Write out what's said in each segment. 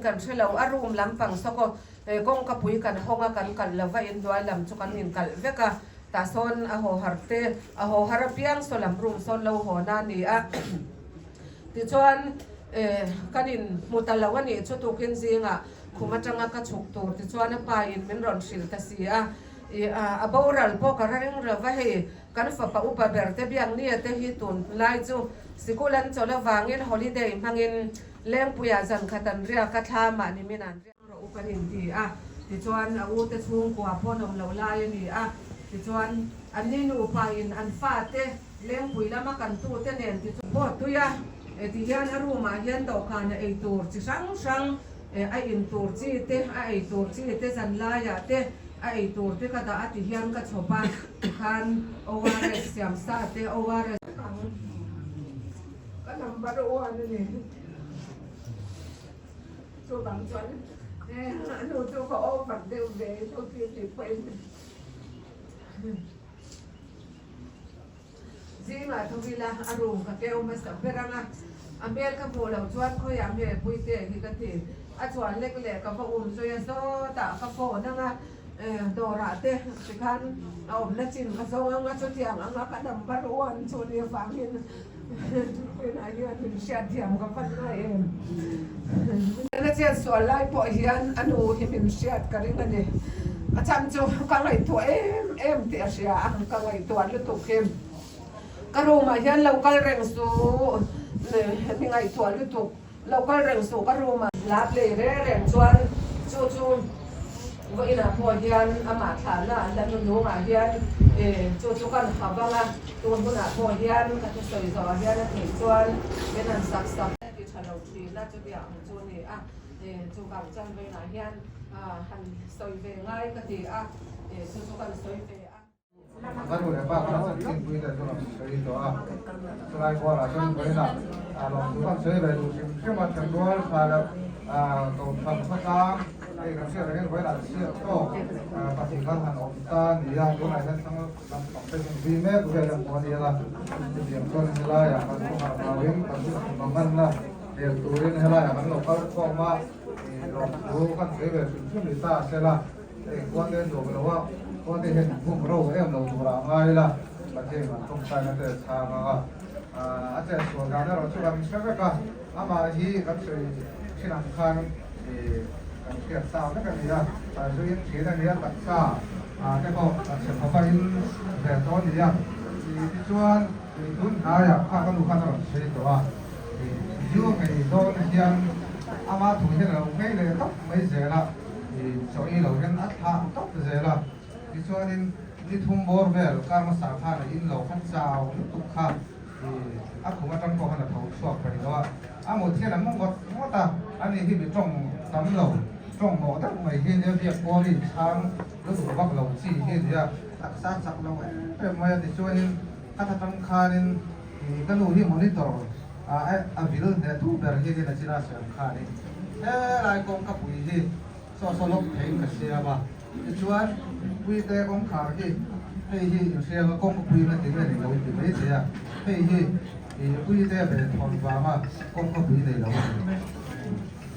kan hre lo, a room lampang saw kaw kawngka pui kan hawng a, kan kalh lo va, inhnuai lam chu kan inkalh vek a, tah sawn a haw har te, a haw har apiang saw lam room sawn lo haw na a ni a. Tichuan kan inhmu ta lo a nih chu tukin zingah khum atanga ka chhuk tur tichuan a pa in min rawn hrilh ta si a, a boral pawh ka ring lo va hei Kan fapa upa ber te Biaknia te hi tun lai chu sikul an chawlh avangin holiday hmangin Lengpuiah zan khat an riak a, thla mah ni min an riak rawh u kan inti a, tichuan a u te chhungkua pawh an awm loh lai a ni a, tichuan an ni nupa in an fate Lengpui lama kan tute nen tichuan pawh tui a, ti hian a room ah hian dawhkan a ei tur chi hrang hrang a in tur chi te a ei tur chi te zan laiah te A ei tur te ka dah a ti hian ka chhawp a, tikhan ORS siam sa te ORS. Ang ka number one a ni. Chuvang chuan a nu chu ka over deuh ve chu ti tih pawhin. Zingah thu ila a room ka keu hmasa ber ang a, a hmel ka hmuh loh chuan khawiah nge Puite hi ka ti. A chuan lek leh ka va um zui a, sawtah ka phone ang a, dawrah te tikhan a awmna chin ka zawng ang a, chutiang anga ka number one chu ni avangin tunah hian min hriatthiam ka van ngai em. Na chet sual lai pawh hian a nu hi min hriat ka ring a ni. A chhan chu ka ngaihtuah em em tih a hria a, ka ngaihtuah lutuk hi. Ka room ah hian lo kal reng suh, mi ngaihtuah lutuk lo kal reng suh ka room ah. Hla play reng reng chuan chu chu vawiinah pawh hian amah thlahna a hla hnuhnungah hian chu chu kan ha vang a, tun hunah pawh hian ka thusawi zawhah hian a theih chuan min han sak sak. Ti tha lo thin a, chutiang ang chu a ni a, chuvang chuan vawiinah hian han sawi ve ngai ka ti a, chu chu kan sawi ve a. Ka nu leh pa khan a chanchinpui te chu rawn sawi tawh a, chulai kualah chuan vawiinah lawmthu kan sawi ve duh hrim hrim a, thenrual tha loh kohhran khawtlang hei kan hriat rengin vawiinah chhiat tawk pahnih khan han awm ta a ni a, tunah hian thlang lampang te chu zui mek vel emaw a ni ang a, chutiang chuan helaiah kan khawhar vangin kan manganna hel turin helaiah kan lo kal khawm a, lawmthu kan sawi ve hrim hrim ni ta a sela. Hei khuate an duh lo a, khuate hian inkhum ro em lo turah a ngai la, Pathian an tawngtaina te a chhang ang a, a chet chhuah dan erawh chu kan hre vek a, amah hi kan sawi thin ang khan kan hriat sa vek a ni a, zuin thin a ni a, taksa te pawh a chhe khawp a in ve tawh a ni a, tichuan tun hnaiah kha ka nu khan a rawn sawi tawh a, zu ngei dawn hian ama thu hian a lo ngei leh tawp mai zel a. Chaw ei lo hian a thlah tawp zel a, tichuanin ni thum bawr vel kar hmasa khan a in lo kha chau lutuk kha a khum atang pawh khan a tho chhuak peih lo a, a mut hian a mu ngawt ngawt a, ani hi mi tawng tam lo, tawng mawh deuh mai hi nia biak pawl hi chhang lutuk vak lo chi hi a ni a, taksa chak lo em em mai a, tichuanin ka tha tang khanin ka nu hi monitor a vil hneh tu ber hi nia nachina siam khanin. Helai kawngka pui hi saw saw lawk theiin ka siam a, tichuan puite kawngkhar hi hei hi inhriang a kawngka pui na ti nge nei lo inti mai thei a, hei hi ih puite ve thawn vanga kawngka pui nei lo a ni.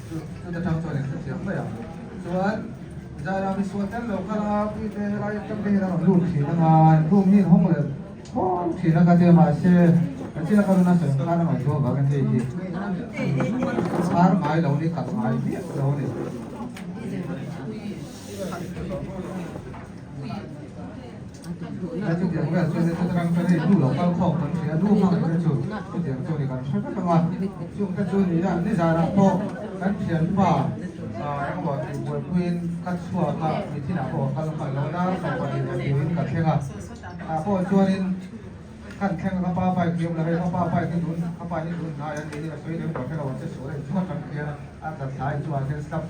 Chu chuta tang chuan in hrethiam mai ang. Chuan Zairami sual tel lo kal a puite helai atang te hian a rawn lut thin anga room hi inhawng leh Khaw thin a ka tia mahse ka chiah ka run a sawi khan a ngaihtuah vangin hei hi chhar ngai lo ni kal ngai miah lo a ni. Hei chutiang vel chuan hei chutang chuan hei nu lo kal khawm kan hria nu hmang te chu chutiang chu ni kan hre vek ang a chung te chu ni a nizanah pawh kan thianpa engemaw tih buaipuiin ka chhuak a mithinah pawh ka kal hman lo dar sawmpahnih leh tiin ka thleng a. Tah pawh chuanin kan thleng a, ka pa bike hi a awm lo hei, ka pa bike hi tun ka pa hi tun hnai a ni hi a sawi lem lo hrelo ang che sual a inchung atang khian a tla thla a inchungah khian step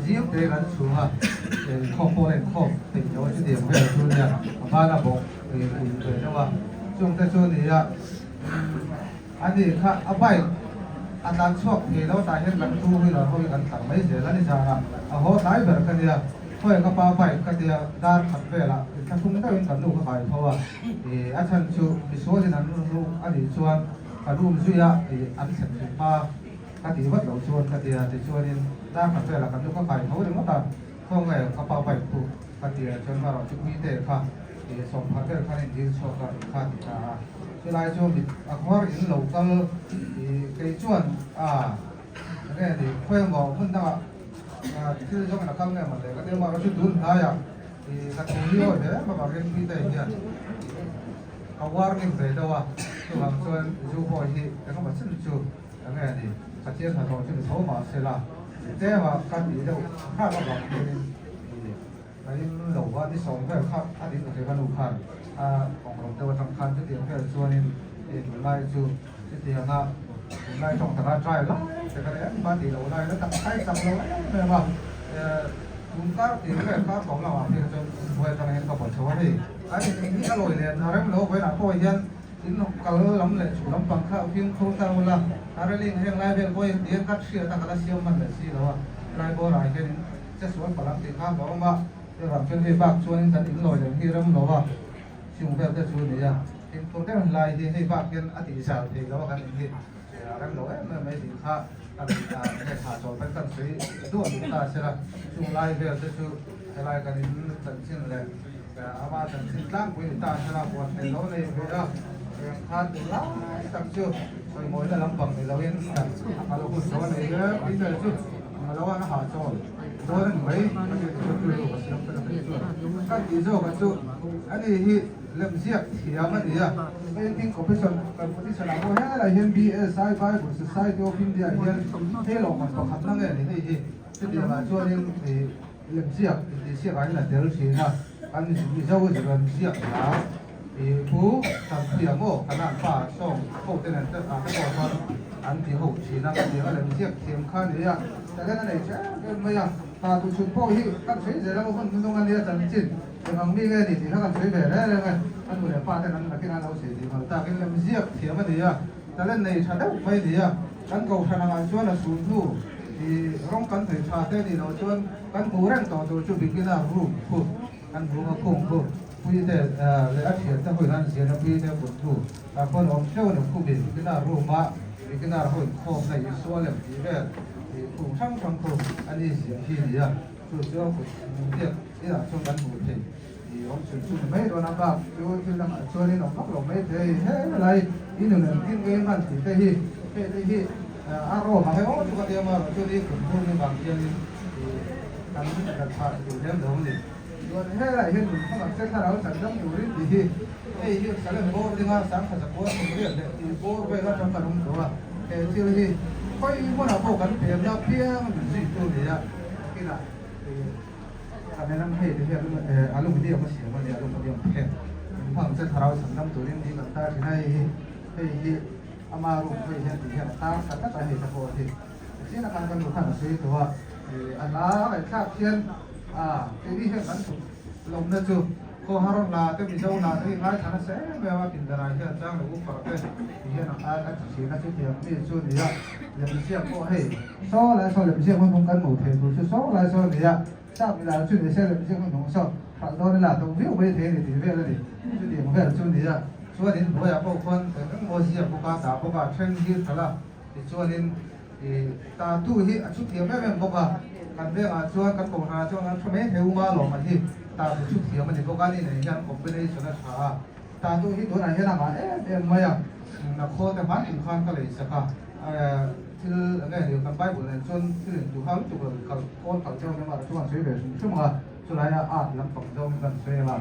zim te kan chhung a inkhawm pawh a inkhawm theih loh a chutiang vel chu nia a ban a bawk ui ve deuh a chung te chu a ni a ani kha a bike a tlan chhuak thei lo tah hian kan two wheeler ho hi kan tlar mai zel a ni zanah a haw tlai ber ka nia. Khawi ka pa bike ka tia dar khat velah inthlahrung deuhin kan nu ka kai tho a, ih a chhan chu misualin an ruk a nih chuan ka room zui a ih an thlen thei hma ka tih vat loh chuan ka tia tichuanin. Dar khat velah kan nu ka kai tho ringawt a, khawnge ka pa bike chu ka ti a, chuan marawh chu Puite kha sawmkhat vel khan in dil chhuak a kha ti ta a, chulai chu mit a khawr in lo kal kei chuan a enge ni khawi emaw hmun dangah thil zawng in a kal nge maw le ka ti a, marawh chu tun hnaiah ka thu hi awi hle bawk a Rinpuite hian ka warning ve deuh a, chuvang chuan zu pawh hi engemaw chin chu. Enge ni, Pathian hnathawh chu ni tho mah se la, tlema ka tih deuh khat avang hianin i ka in lo va, ni sawm vel kha a din ka nu khan a kawngrawm deuh atang khan chutiang vel chuanin i tunlai chu chutianga tunlai tawng taka try lai te ka nia engmah tih loh lai la tak kai chak lo em em a, tun kar tir vel kar tawm lamah phei kha chuan buai atang hian ka buai chho a hei, kan in hi a lawi len a rem lo vawiinah pawh hian. In kal lam leh chhuk lampang kha fimkhur ta ula, a railing heng lai vel pawh hi hetiang ka hriat a ka la siam hman leh si lo a, helai bawrah hian in che sual palh ang tih kha ka awm a, chuvang chuan hei bak chuanin kan in lawi leh hi rem lo a, chung vel te chu a ni a, fimkhur deuh helai hi hei bak hian a tih zal thei lo a kan in hi a rem lo em em mai tih kha a nge thah chawl vek kan sawi duah duh ta sela, chung lai vel te chu helai kan in chanchin leh. Ama chanchin tlangpui ni ta sela buat theih lo nei ve a, eng khan tur lai tak chu sawimawina lampang ni loin a kal hun tawh a nei ve. Peter chu a lo an hahchawl dawn a ni mai a ti chu chu ka siam fel a phei chuan ka tih zawk a chu ani hi lemziak thiam a ni a, painting competition competition ah pawh helai hian BSI Bible Society of India hian hei lawmman pakhatna nge ni hei hi chutiangah chuanin ih Lemziak intihsiak ah hian a tel thin a, kan Mizo lemziak lar i pu Tanpuia maw Kanan pa sawng ho te nen te ah te pawh chuan an ti ho thin a, khatiang a lemziak thiam kha a ni a, talent a nei tha em em mai a, ta tu chhun pawh hi kan sawi zel a hun hnung a nia chanchin eng ang mi nge ni tih kha kan sawi ve reng reng e, a nu leh pa ten an nakin an lo sawi tih nghal takin lemziak thiam a ni a, talent nei tha deuh mai a ni a. Kan kohhran angah chuan a sun hnu i rawng kan hnawih tha te nih loh chuan kan hmuh reng tawh tur chu beginner room khu kan hmu a khung khu pui te leh a thian te hawiin an zian a pui te kut hnu ah khuan awm theuh a ni khu mi beginner room a beginner ho inkhawmna Isua lem tih vel tih khung hrang hrang khu a ni ziah hi a ni a chu chu a kut hmuh inah chuan kan hmuh thei. I awm chhun chu ni mai dawn a bak chu thil dangah chuan in awm vak lo mai thei helai i nun an tin ngei hman tih te hi hei te hi a rawm ang emaw chu ka ti a marawh chuan i kum hung avang hianin i kan la chhah duh lem lo a ni. Chuan helai hian nun hmang ang che thlarau chan dam turin tih hi hei hi Salem bawr dinga sangkhat zakua thawmriat leh tih bawr vel atang kan awm tawh a, he thil hi khawi hmunah pawh kan pemna piang min zui tu a ni a, kinah i. Kan en hei te hian aluminium a siam a ni, aluminium phek in hmang che thlarau chhan dam turin hi kan tar thin a, hei hi hei hi ama room hei hian tih hian a tar ta tlat a hei te pawh hi chian a khan kan nu khan a sawi tawh a, ih a hla ngaihthlak hian a keini hian kan chhuk lawmna chu khaw har hla te Mizo hla te hi ngaithla nasa em em a pindanah hian chang leh upar te ti hian a a ti thin a chutiang mi chu a ni a lemziak pawh hei saw lai saw lemziak hmanhmawng kan hmuh theih tur chu saw lai saw a ni a. Chak ila chu ni se lemziak hmanhmawng saw hralh dawn ila to viau mai thei a ni tih vel a ni. Chutiang vel chu a ni a, chuanin hnuaiah pawh khuan eng eng maw ziak bawk a, dah bawk a, then hi tha la tichuanin ih tatu hi a chhuthiam em em bawk a, kan vengah chuan kan kohhranah chuan kan hre mai thei uma lawm a hi tatu chhuthiam a ni bawk a, ni nei hian combination a tha a, tatu hi tunah hian a ngah em em mai a, a khawl te hman tum khan ka lei sak a, thil eng nge ni kan bible nen chuan thil intu hal lutuk lo kal kawl kal deuh emaw chu an sawi ve hrim hrim ang a, chulai a art lampang zawng kan sawi ang a.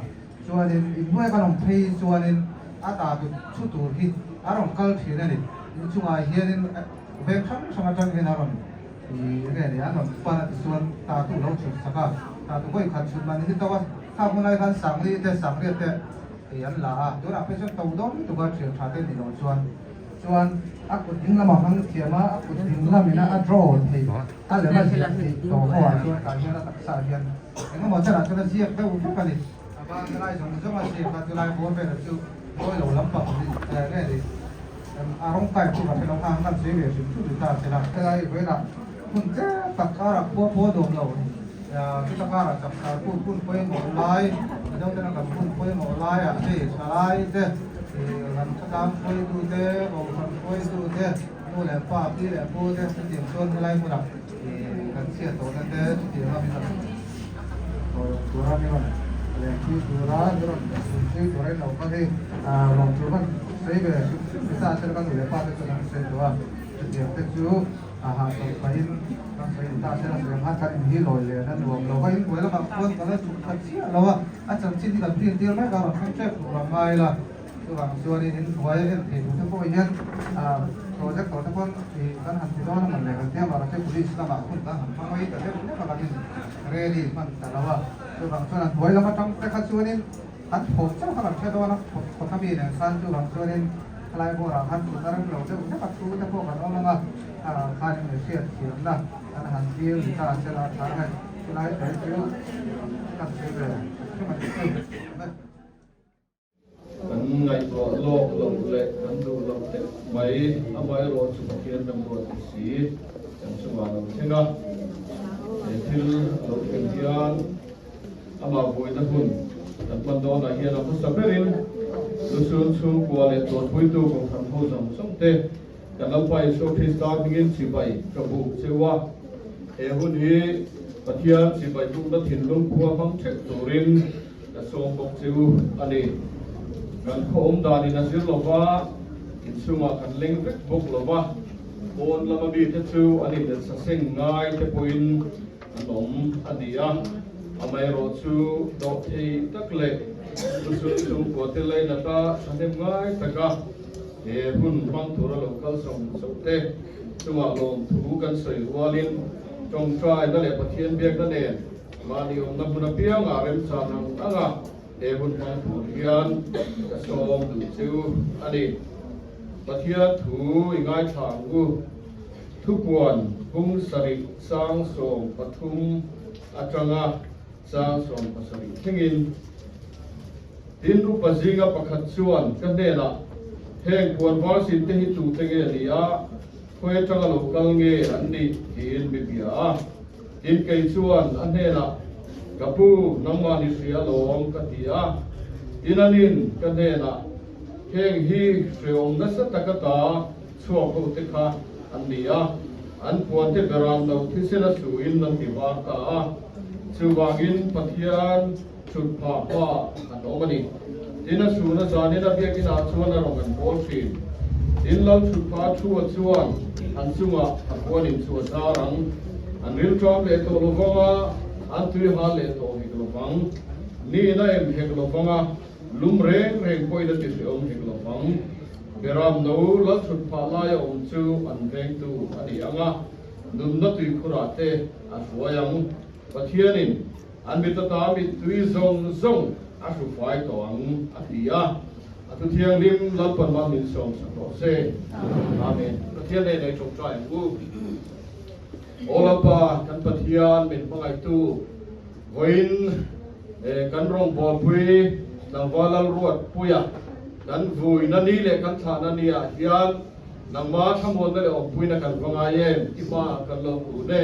Chuanin inhnuai kan awm phei chuanin a ta tu thu tur hi a rawn kal thin a ni. Inchungah hianin veng hrang hrang atang hian a rawn ih enge ni an rawn pan a tichuan ta tu lo chhut sak a, ta tu vawi khat chhut man hi to a, khang hun lai khan Sangli te Sangriat te ih an la a, tunah phei chuan to dawn lutuk a thian tha te nih loh chuan chuan a kut ding lamah hmang thiam a, a kut ding lamina a draw thei a lem a ziah theih tawh ho ah chuan tah hian a taksa ah hian Engemaw chanah chuan a ziak deuh vek a ni. A ban lai zawng zawng a ziak a, chulai bawr velah chu mawi lo lampang nge ni a rawng kai chu ka hre lo kha han sawi ve hrim hrim ta se la. Helai vawilah hun tlem tak karah khua pawh a dawm lo, chuta karah chakchar put hun pawimawh lai, Mizo tena kan hun pawimawh laiah hei thalai te, ram khawtlang hruaitu te, kohhran hruaitu te, nu leh pa, pi leh pu te chutiang chuan helai hmunah kan. kan chhiat tawhna te chutianga min rawn tawiawm tura min rawn lenpui tura min rawn zirtir tura in lo kal hi lawm tur kan sawi ve hrim hrim ni ta a sela kan nu leh pa te chuan an sawi tawh a, chutiang te chu a hahchawlh pahin kan sawi ni ta a sela sawi ang khan kan in hi lawi len a nuam lo va, inbuai lamah khuan ka la chhuk khat chiah lo a, a chanchin hi kan rin tir mek a rawn thleng ṭep tur a ngai la. Chuvang chuanin in hnuai a en thei duh te pawh hian projector te pawn kan han ti dawn a man leh kan tia mahse police lamah hun kan han hmang mai ta deuh hlek a kan in rally hman ta lo a. Chuvang chuan a hnuai lam atang te kha chuanin an thawm chauh kha kan hre dawn a, khawtha mi nen khan chuvang chuanin khalai bawrah khan thutna rem lo deuh hlek a thu te pawh kan awm ang a, khanin hriat thiamna kan han dil ni ta se la tha ang e. Chulai te chu kan sawi ve hrim a ni chu. Kan ngaihtuah lawk loh leh kan duh loh deuh mai, amaherawh chu Pathian remruat ni si kan chungah a lo thleng a. He thil a lo thlen hian amah buaina hun kan hman dawnah hian a hmasa berin Lusun chhungkua leh tuanpuitu Kohhran ho zawng zawng te kan Lalpa Isua Krista hmingin chibai ka buk cheu a. He hun hi Pathian chibai bukna thinlung khua hmang theuh turin Ka sawm bawk che u a ni. Kan khaw awm danin a zir lo va, inchhungah kan leng vek bawk lo va, pawn lama mite chu an inletsaseng ngai te pawhin an awm a ni a. Amaherawh chu dawh thei tak leh lusun chhungkua te lainata thahnem ngai taka he hun hmang tura lo kal zawng zawng te chungah lawmthu kan sawi rualin tawngtaina leh Pathian biakna nen Mahni awmna hmun apiangah remchan ang anga he hun hmang tur hian ka sawm duh che u a ni. Pathian thu i ngaithla ang u. Thupuan hung sarih chang 13 atanga chang 17 thlengin. Tin, upa zinga pakhat chuan ka hnenah, Heng puan varsin te hi tute nge ni a? Khawi atanga lo kal nge an nih? tiin mi bia a. Tin, kei chuan a hnenah, Ka pu, nangmah ni hria alawm, ka ti a. Tin, anin ka hnenah, Heng hi hreawm nasa taka ta chhuak ho te kha an ni a, an puante beram lo thisena suin an ti var ta a. Chuvangin Pathian thut phah hma an awm a ni. Tin, a chhun a zanin a biakinah chuan a rawn an bawl thin. Tin, lal thut phah thu a chuan an chungah a puanin chu a zar ang. An rilṭam leh tawh lovang a, an tui hal leh tawh hek lovang. Niin a em hek lovang a, lum reng reng pawhin a ti hrehawm hek lovang. Beram no lal thut phah laia awm chu an vengtu a ni ang a, nunna tuikhurah te a hruai ang. Pathianin An mit ata mittui zawng zawng a hru fai tawh ang, a ti a. A thu thianghlim Lalpan mal min sawm sak rawh se. Amen. Pathian nen ei ṭawngṭai ang u. Aw Lalpa, kan Pathian min hmangaihtu, vawiin kan rawngbawlpui tlangval Lalruatpuia kan vuina ni leh kan thlahna ni ah hian Nangma thlamuanna leh awmpuina kan va ngai em? I hmaah kan lo kun e.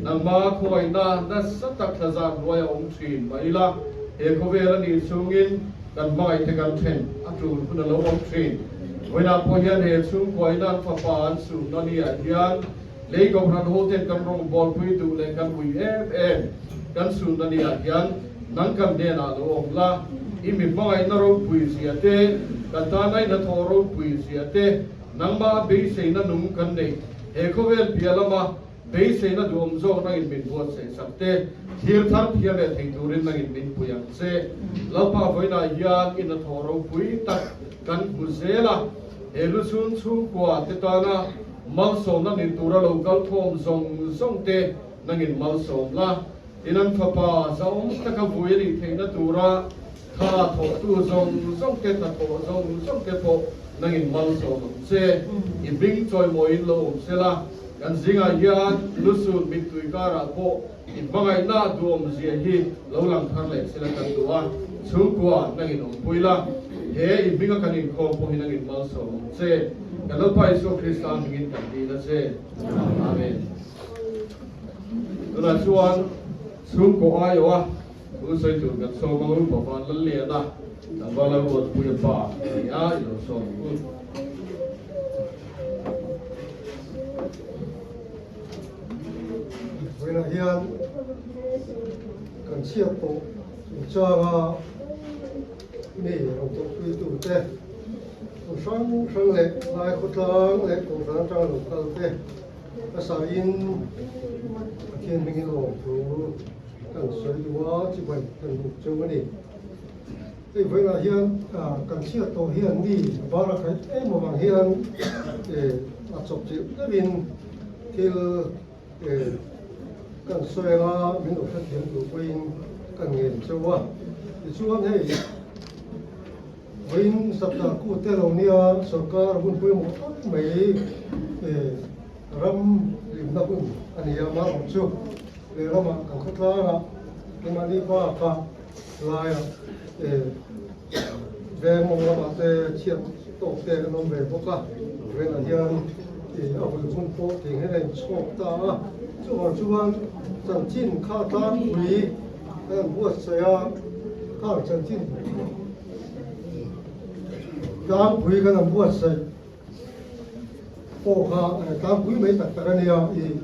Nangma khawngaihna nasa tak thla zat hnuai a awm thin mah ila, he khawvel a nih chungin kan hmangaihte kan then a tul hun a lo awm thin. Vawiinah pawh hian he chhungkua ina an fapa an suhna ni-ah hian lei kohhran hoten kan rawngbawlpui duh leh kan ui em em kan suhna ni-ah hian Nang kan hnenah lo awm la, i mi hmangaihna ropui zia te, kan tana i hnathawh ropui zia te, nangmah a beiseina nung kan neih, he khawvel piah lama beiseina duhawm zawk nangin min buatsaih sak te, thlir thar thiam leh thei turin nangin min pui ang che. Lalpa vawiinah hian i hnathawh ropui tak kan hmu zel a, he luchhung chhungkua te tana malsawmna ni tura lo kal thawm zawng zawng te nangin malsawm la. Tin an fapa zahawm taka vui a nih theihna tura tha thawhtu zawng zawng te, hnathawh zawng zawng te pawh nangin malsawm ang che. I hming chawimawiin lo awm se la, kan zingah hian lusut mittui karah pawh i hmangaihna duhawmzia hi lo lang thar leh se la kan duh a, chhungkua nangin awmpui la, he i hminga kan inkhawm pawh hi nangin malsawm ang che. Kan Lalpa Isua Krista hmingin kan dil a che. Amen. Tunah chuan chhungkaw aiawh a thu sawi tur kan sawm ang u, Papa Lalliana tlangval a ruatpui a pa a ni a, i lo sawm ang u. Vawiinah hian kan chhiat tawh chungchanga mi rawn tawhpuitute hmun hrang hrang leh lai khawtlang leh kohhran atanga lo kal te a sahin Pathian hmingin lawmthu kan sawi duh a, chibai kan buk cheu a ni. Hei vawiinah hian kan chhiat tawh hian mi bara khaih em avang hian a chawp chilh deuhin thil kan sawi anga min lo hrethiam tur pawhin kan ngen cheu a. Tichuan hei vawiin Saptar kut te lo nia sorkar hun pawimawh tak mai ram hlimna hun a ni a, mahrawh chu lehlamah kan khawtlangah keimahni bakah Laiah veng mawng lamah te chhiat tawk te kan awm ve bawk a, venah hian a vui hun pawh tih hian a inchhawk ta a, chuvang chuan chanchin kha tlangpui kan han buatsaih a, khang chanchin tlangpui kan han buatsaih pawh kha tlangpui mai tak tak a nia, i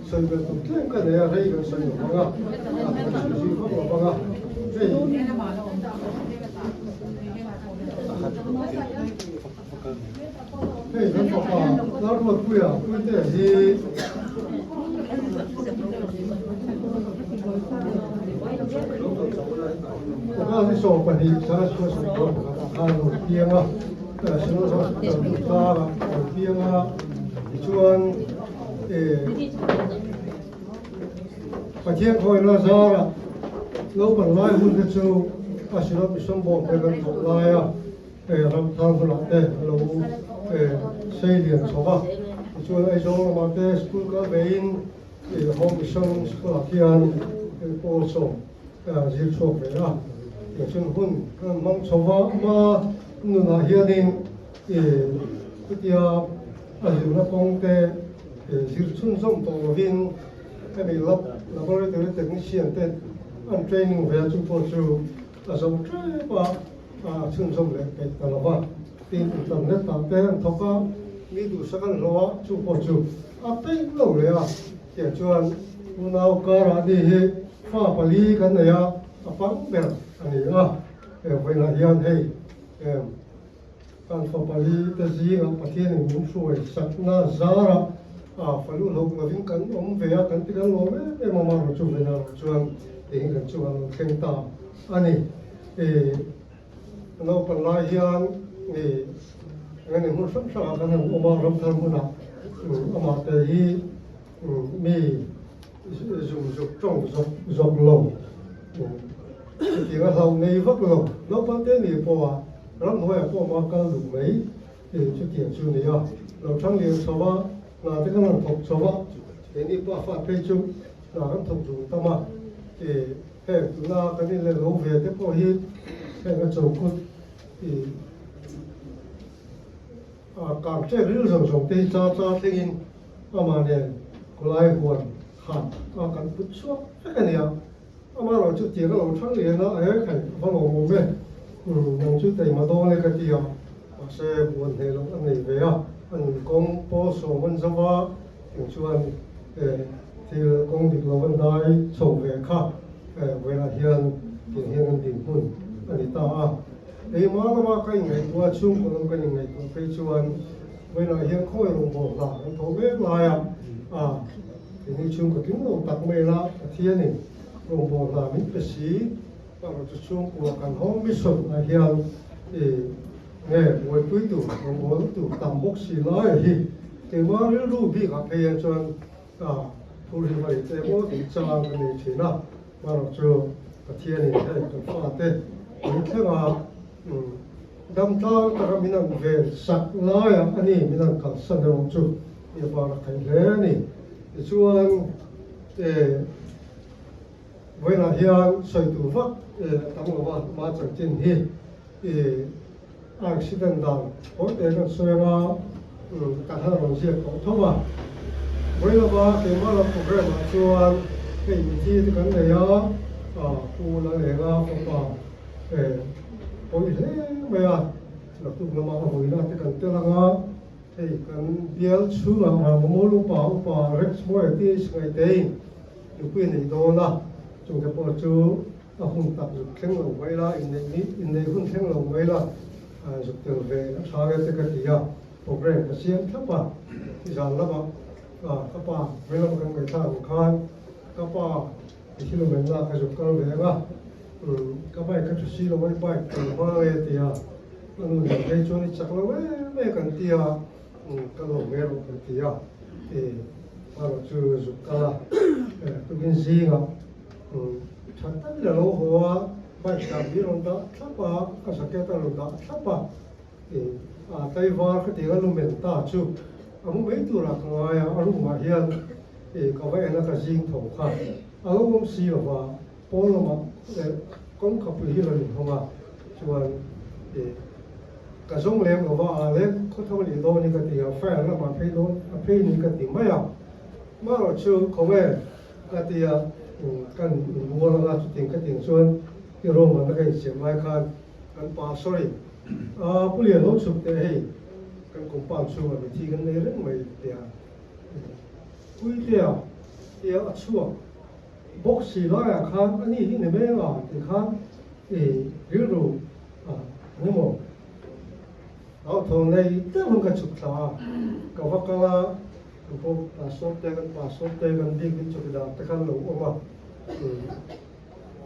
sawi belh tum tlem ka nei a, rei kan sawi lo vang a, kan sawi zui vak lo vang a, hei hei kan fapa Lalruatpuia Puitea hi Pakhat 12 sangha khan a lo piang a. National Hospital Tunkara a lo piang a, tichuan Pathian khawina zarah naupang lai hun te chu a Synod Mission Board te kan thawk lai a, ram thar hunah te a lo sei lian chho va, tichuan Aizawl lamah te school kal vein Home Mission School ah khian pawl sawm zir chhuak ve a, tichuan hun kan hmang chho va, ama nunah hianin chutia a zirna kawng te zir chhunzawm tawh lovin hemi lab laboratory technician te an training ve a, chu pawh chu a zo tep a, a chhunzawm leh peih ta lo va, tin internet ah te an thawk a, mi duhsak an hlawh a, chu pawh chu a peih lo leh a, tiang chuan unau karah ni hi fa pali kan nei a, a pang ber a ni a, heng vawiinah hian hei kan fa pali te zingah Pathianin min hruai sakna zarah a falu hlauh lovin kan awm ve a, kan ti kan lawm em em a, amaherawhchu vawiinah erawh chuan eng kan chungah lo thleng ta a ni. Naupang lai hian eng hmun hrang hrangah kan han awm a, ramthar hmunah amah te hi mi zum zuk tawng zawk zawk lo chutiang a hlauh nei vak lo naupang te ni pawha ramhnuaiah pawh ama kal duh mai chutiang chu a ni a, lo thang lian chho a, hna te kan han thawk chho a, keini pa fat phei chu hna kan thawk dun tam a. Heng tuna kan in leh lo ve te pawh hi heng a chokut ih a kang ṭek ril zawng zawng te hi cha cha thlengin amah nen khawlai huan khat a kan put chhuak vek a nia. Amaherawh chu tiang a lo thang lian a, he khai a va lawmawm e, nang chu taima dawn e ka ti a, mahse huan hneh loh a nei ve a, a nun kawng pawl sawm an zo a, tiang chuan Thil kawng dik lo an dai chho ve kha vawiinah hian tiang hian an dinhmun a ni ta a. Keimah lama ka inngaihtuah a, chhungkaw lam kan inngaihtuah phei chuan vawiinah hian khawi rawngbâwl hna kan tho mek laia a keini chhungkaw tling lo tak mai la Pathianin rawngbâwl hna min pe si erawh chu chhungkua kan home mission ah hian nge buaipui tur rawngbâwl tur tam bawk si lai hi keimah rilru bikah phei hian chuan A thu hi hmai te maw tih chang a nei thin a, hmarah chu Pathianin hei kan fate min thleng a, dam tlang taka min an ven sak laiah a ni min an kalsan erawh chu i var a theih hle a ni. Tichuan vawiinah hian sawi tur vak a tam lo va, ama chanchin hi Accident dan hawi te kan sawi anga kan han rawn ziak tawh tho a. Vawi lama keimah lam program ah chuan hei mithi te kan nei a, Pu Lalenga fapa pawi hle mai a, naktuk lama a vuina te kan tel anga hei kan bial chhungah Ramamual upa upa Rex Moetis ngaitein. nupui nei dawn a, chungte pawh chu a hun tak zuk thleng lo mai la, inneih ni inneih hun thleng lo mai la, zuk tel ve a tha nge te ka ti a, program ka siam thlap a, zan lamah ka pa vei lama kan ngaihthlak ang khan ka pa i thil awm la ka zuk kal ve ang a, ka bike ka tha si lo a, i bike kan hma nge a ti a, a nu nen phei chuan i chak lo em em kan ti a, ka lo nge rawh kan ti a, erawh chu zuk kal a, tukin zingah tha takin a lo haw a, bike dah hi a rawn dah thlap a, a jacket a rawn dah thlap a. A tlaivar ka tih a lumen ta chu a mu mai turah ka ngai a, a room ah hian ka va en a ka zing tho kha a lo awm si lo va, pawn lamah leh kawngka pui hi rawn inhawng a, chuan ka zawng lem lo va, a leh khawtho leh dawn hi ka ti a, file lamah phei dawn a phei ni ka ti mai a, marawh chu khawnge ka ti a, kan inbual anga chuting ka tih chuan i room ah na ka insiam lai khan Kan pa sorry a pu lian lo chhuk teh hei kan compound chhungah mithi kan nei reng mai tia Puitea tia a chhuak bawk si laiah khan ani hi ni mai anga tih khan i rilru a eng emaw hlauhthawn nei deuh in ka chhuk thla a ka va kal a kan pawh pastor te kan pastor te kan bik in chawkidar te khan lo awm a.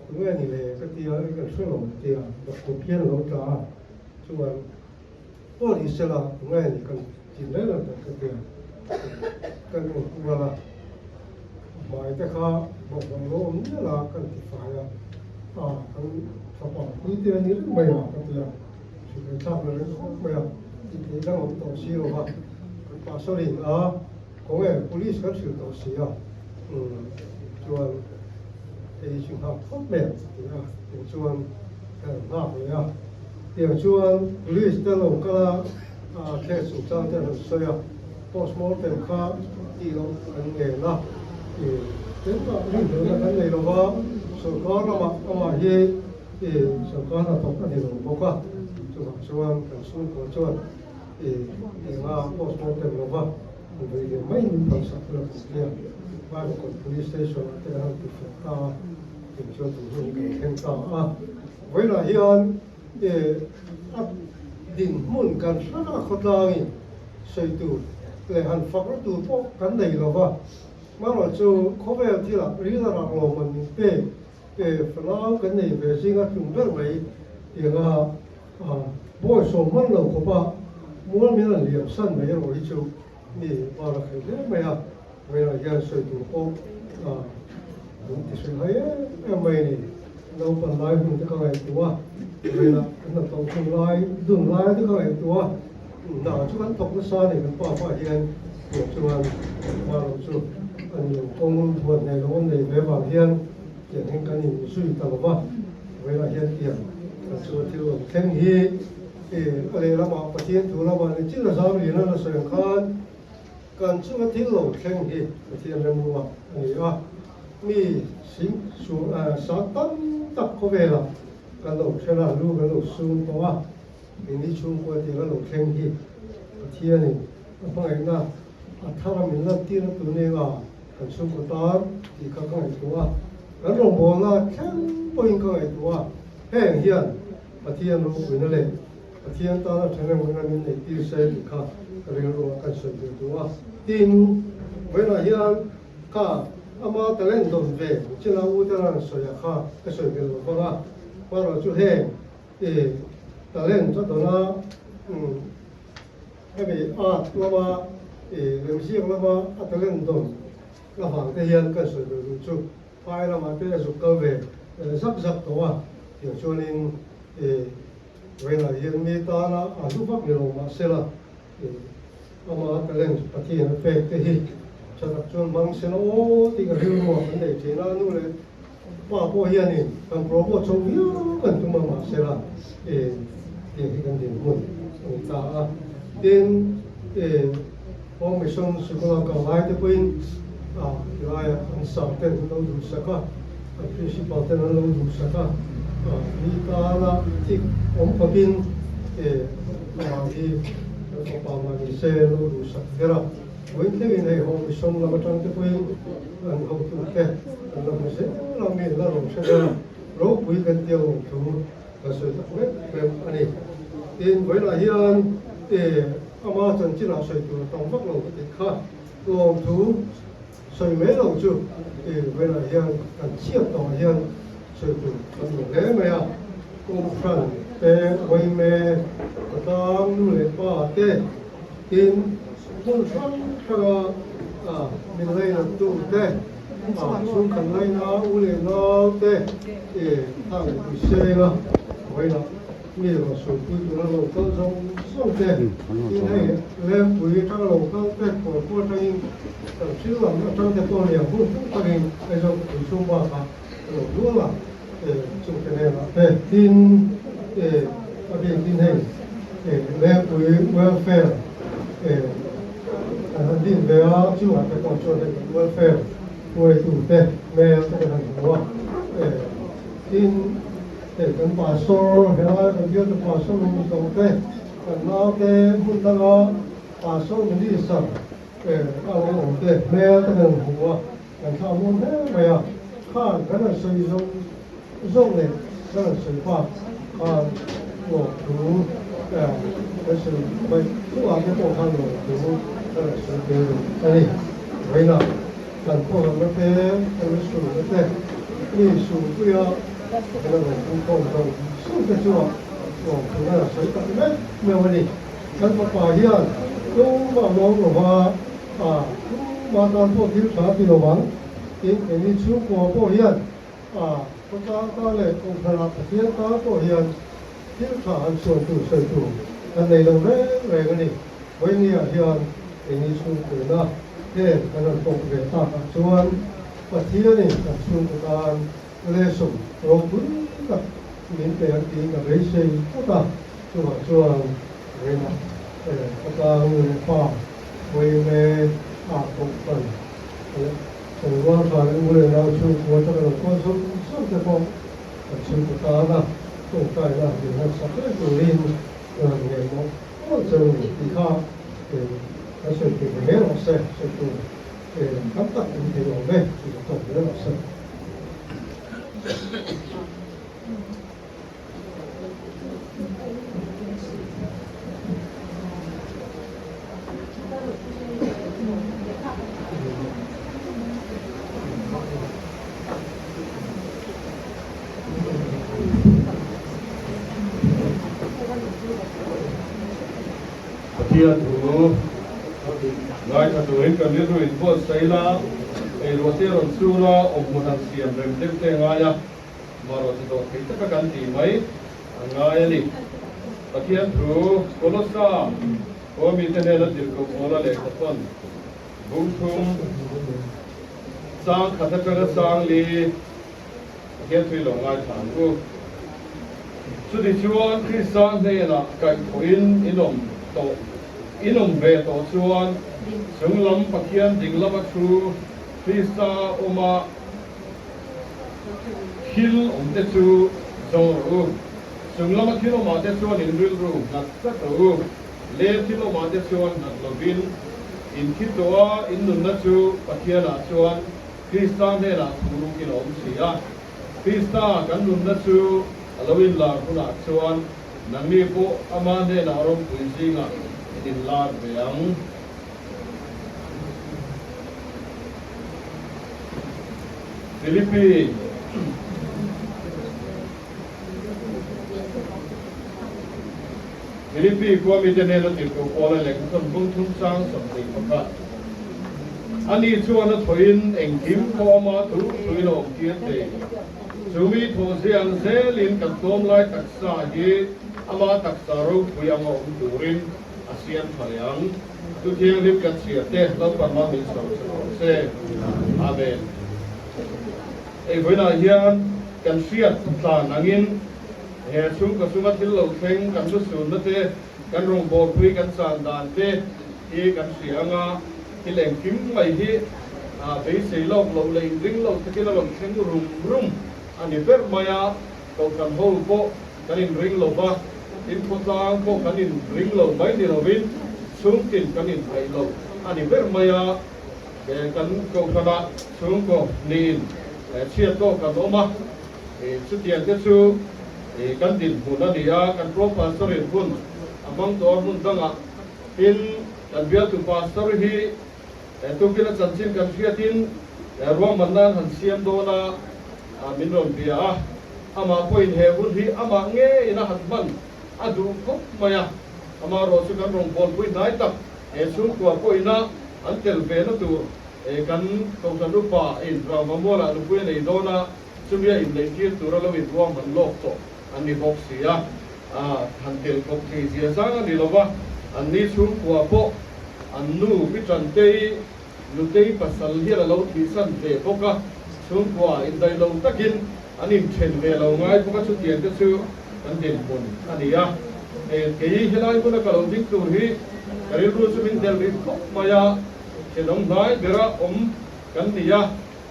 Tunge ni le ka ti a, kan hre lo ti a, doctor phian lo tla a, chuan pawh ni sela tunge ni kan ti mai lo tak ka ti a, kan en kual a, hmai te kha bawlhhlawh lo awm mial a kan ti fai a, a kan fapa pui te a ni reng mai a ka ti a, hrilh thlak la reng khawp mai a, tih theih dang awm tawh si lo va, kan pastor in a khawnge police kan hrilh tawh si a, chuan. Hei chu nghak phawt mai ang ti a, tiang chuan ka rawn nghak leh a. Tiang chuan police te lo kal a, case chungchang te an rawn sawi a, postmortem kha tih loh kan ngen a, engmah rinhlelhna kan nei lo va, sorkar lamah amah hi sorkar hnathawk a ni lo bawk a, chuvang chuan kan chhungkua chuan enga postmortem lo va. Vui ve mai min phalsak la kan tia Vaivakawn Police Station ah te kan han ti fel ta a, tin chuan tun hun hi kan thleng ta a. Vawilah hian a dinhmun kan hre vek a khawtlangin sawi tur leh han fak na tur pawh kan nei lo va, marawh chu khawvel thilah ril a rak lo man min pek fanau kan nei ve zinga tlung ber mai tianga Bawi sawm hman lo khawp a, mual min an liam san mai erawh hi chu mi var a khelh hle mai a, vawilah hian sawi tur pawh min ti hrilh hai em em mai a ni. Naupan lai hun te ka ngaihtuah a, vawilah kan hnathawh hun lai dun lai te ka ngaihtuah a, hna chu kan thawk nasa a ni kan pa pah hian tih chuan hma lo chu an lo kawng huat nei lo an nei ve vang hian tiang hian kan inzui ta lo va. Vawilah hian tiang kan chu thil rawn thleng hi a lehlamah Pathian thu lamah ni chin a zam lian a la sawi ang khan kan chunga thil lo thleng hi Pathian remruat a ni a, mi sing sang tam tak khawvelah kan lo then a, lu kan lo sum tawh a, keini chhungkua tiang a lo thleng hi Pathianin a hmangaihna a thar a min lantir a tun eng a. Kan chhungkaw tan tih kha ka ngaihtuah a, kan rawngbawlna thleng pawhin ka ngaihtuah a, heng hian Pathian ropuina leh Pathian tana ṭhahnemngaihna min neih tir se tih kha ka rilruah kan sawi ve duh a. Tin, vawiinah hian kha ama talent dawn ve china u te ran sawi a kha ka sawi ve lo vang a, marawh chu heng i talent a dawn a, Hemi art lama i lemziak lama a talent dawn avang te hian kan sawi duh duh chu phai lamah te a zuk kal ve zak zak tawh a, tiang chuanin i vawiinah hian mi tana a hlu vak ni lo mahsela i ama talent Pathian a pek te hi tha tak chuan hmang sela aw tih ka rilruah kan nei thin a, nu leh pa pawh hianin kan promote chho viau kan tum a mahsela i tiang hi kan dinhmun a ni ta a. Tin, i Home Mission sikula kal lai te pawhin a tilaiah an sir ten an lo duhsak a, an principal ten an lo duhsak a, mi tana thik awm khawpin i amah hi kan fapa mah ni se an lo duhsak ber a. Vawiin thlengin hei Home Mission lam atang te pawhin an hotute an la hmu zel a, mi an la rawn hre zel a, ropui kan tia lawm thu kan sawi tak meuh meuh a ni. Tin, vawiinah hian ama chanchinah sawi tur a tam vak lo ka tih kha lawmthu sawi mai lo chu vawiinah hian kan chhiat tawhah hian sawi tur kan duh hle mai a. Kohhran te, Vaime, Patlang nu leh pa te, tin hmun hrang hranga min lainattu te, chhungkhat laina u leh nau te thang pui senga vawiinah Mi rawn suipui tura lo kal zawng zawng te, tin hei Lengpui atanga lo kal te, Kawrpua atangin kan thil lam atang te pawh nia hun hrang takin Aizawl khawpui chhung bakah a lo luang a, chungte hnenah te tin a bikin hei Lengpui welfare kan han din ve a, chungah te pawh chuan hei kan welfare hruaitu te hmel te kan han hmu a, tin. Hei kan pastor, helai kan bialtu pastor min zawng te, kan naute hmun danga pastor minister a lo awm te hmel te kan hmu a, kan thlah muang hle mai a, khan kan han sawi zawng zawng leh kan han sawi bak khan lawmthu kan sawi mai chungah te pawh khan lawmthu kan han sawi tel duh a ni. Vawiinah kan kawlawmna te, kan sulna te, mi sulpuia kan rawn pungkhawm zawng zawng te chu lawmthu a sawi tak meuh meuh a ni. Kan fapa hian tumah lawm lova a tumah tan pawh thil tha ti lo ang tin keini chhungkua pawh hian a khawtlang tan leh kohhranah Pathian tan pawh hian thil tha han chhuan tur sawi tur kan nei lo reng reng a ni. Vawinia hian keini chhungkuina heng kan rawn tawk ve takah chuan Pathianin kan chhungkaw tan lesson ropui tak min pe ang tiin ka beisei tlat a, chuvang chuan vawiinah khawtlang nu leh pa Vawime ah kohhran leh Chawngrual tha leh u leh nau chhungkua atanga lo kawl zawng zawng te pawh kan chhungkaw tana tawngtaina min hmansak reng turin ka han ngaihmawh Aw cheu tih kha kan sawi thei ve hle rawh se, sawi tur tam tak awm thei awm e tih ka tawk hle rawh se. Pathian thu ngaithla turin kan rilru in buatsaih la, eiruah te rawn sur a, awmhmun han siam rem deuh te a ngai a, marawh chu dawh thei taka kan tih mai a ngai a ni. Pathian thu Kolosa khua mite hnena tirhkoh Paula lehkha thawn bung thum chang khat atanga chang li Pathian thui lo ngaithla ang u. Chutichuan Krista hnenah kaihthawhin in awm tawh, in awm ve tawh chuan chunglam Pathian ding lama thu Krista awma thil awmte chu zawng rawh u. Chunglama thil awmah te chuan in rilru nghat tlat rawh u. Le thil awmah te chuan nghat lovin in thi tawh a, in nunna chu Pathianah chuan Krista hnenah thu rukin a awm si a, Krista kan nunna chu a lo inlar hunah chuan nangni pawh ama hnenah ropui zingah in inlar ve ang. Philippi. Philippi khua mite hnena tirhkoh Paula lehkha thawn bung thum chang 21. Ani chuan a thawhin engkim pawh ama thu thuin a awm tir thei. Chu mi thawh ziang zelin kan tlawm lai taksa hi ama taksa ropui anga awm turin a siam tha leh ang. Chu thianghlim kan chhiar te Lalpan mah min sawi sak rawh se. Amen. Hei vawiinah hian kan hriat tlan angin he chhungkaw chunga thil lo thleng kan lusunna te, kan rawngbawlpui kan chan dan te hi kan hria anga thil engkim mai hi beisei lawk loh leh inring lo takin a rawn thleng rum rum a ni ber mai a, kohhran ho pawh kan inring lo va, inkhawtlang pawh kan inring lo mai ni lovin chhungtin kan inhaih lo. a ni ber mai a, kan kohhranah chhungkaw niin chhiat tawk kan awm a, chutiang te chu kan dinhmun a ni a, kan Pro Pastor in hun a hmang tawh a hmun dangah tin kan bialtu Pastor hi tukina chanchin kan hriatin ruahman nan han siam dawn a min rawn bia a, amah pawhin he hun hi amah ngeiin a han hman a duh khawp mai a, amaherawh chu kan rawngbawlpui hnai tak he chhungkua pawhina an tel ve na tur kan Kohhran Upa in Rangvamualah nupui a nei dawn a, chumia inneihtir tura lo inruahman lawk tawh an ni bawk si a, han tel khawp thei zia zang a ni lo va, an ni chhungkua pawh an nu pi Tantei Nutei pasal hian a lo thihsan ve bawk a, chhungkua indaih lo takin an inthen ve lo ngai bawk a, chutiang te chu kan dinhmun a ni a. Kei helai hmuna ka lo ding tur hi ka rilru chu min delh rih khawp mai a, thenawm hnai bera awm kan ni a,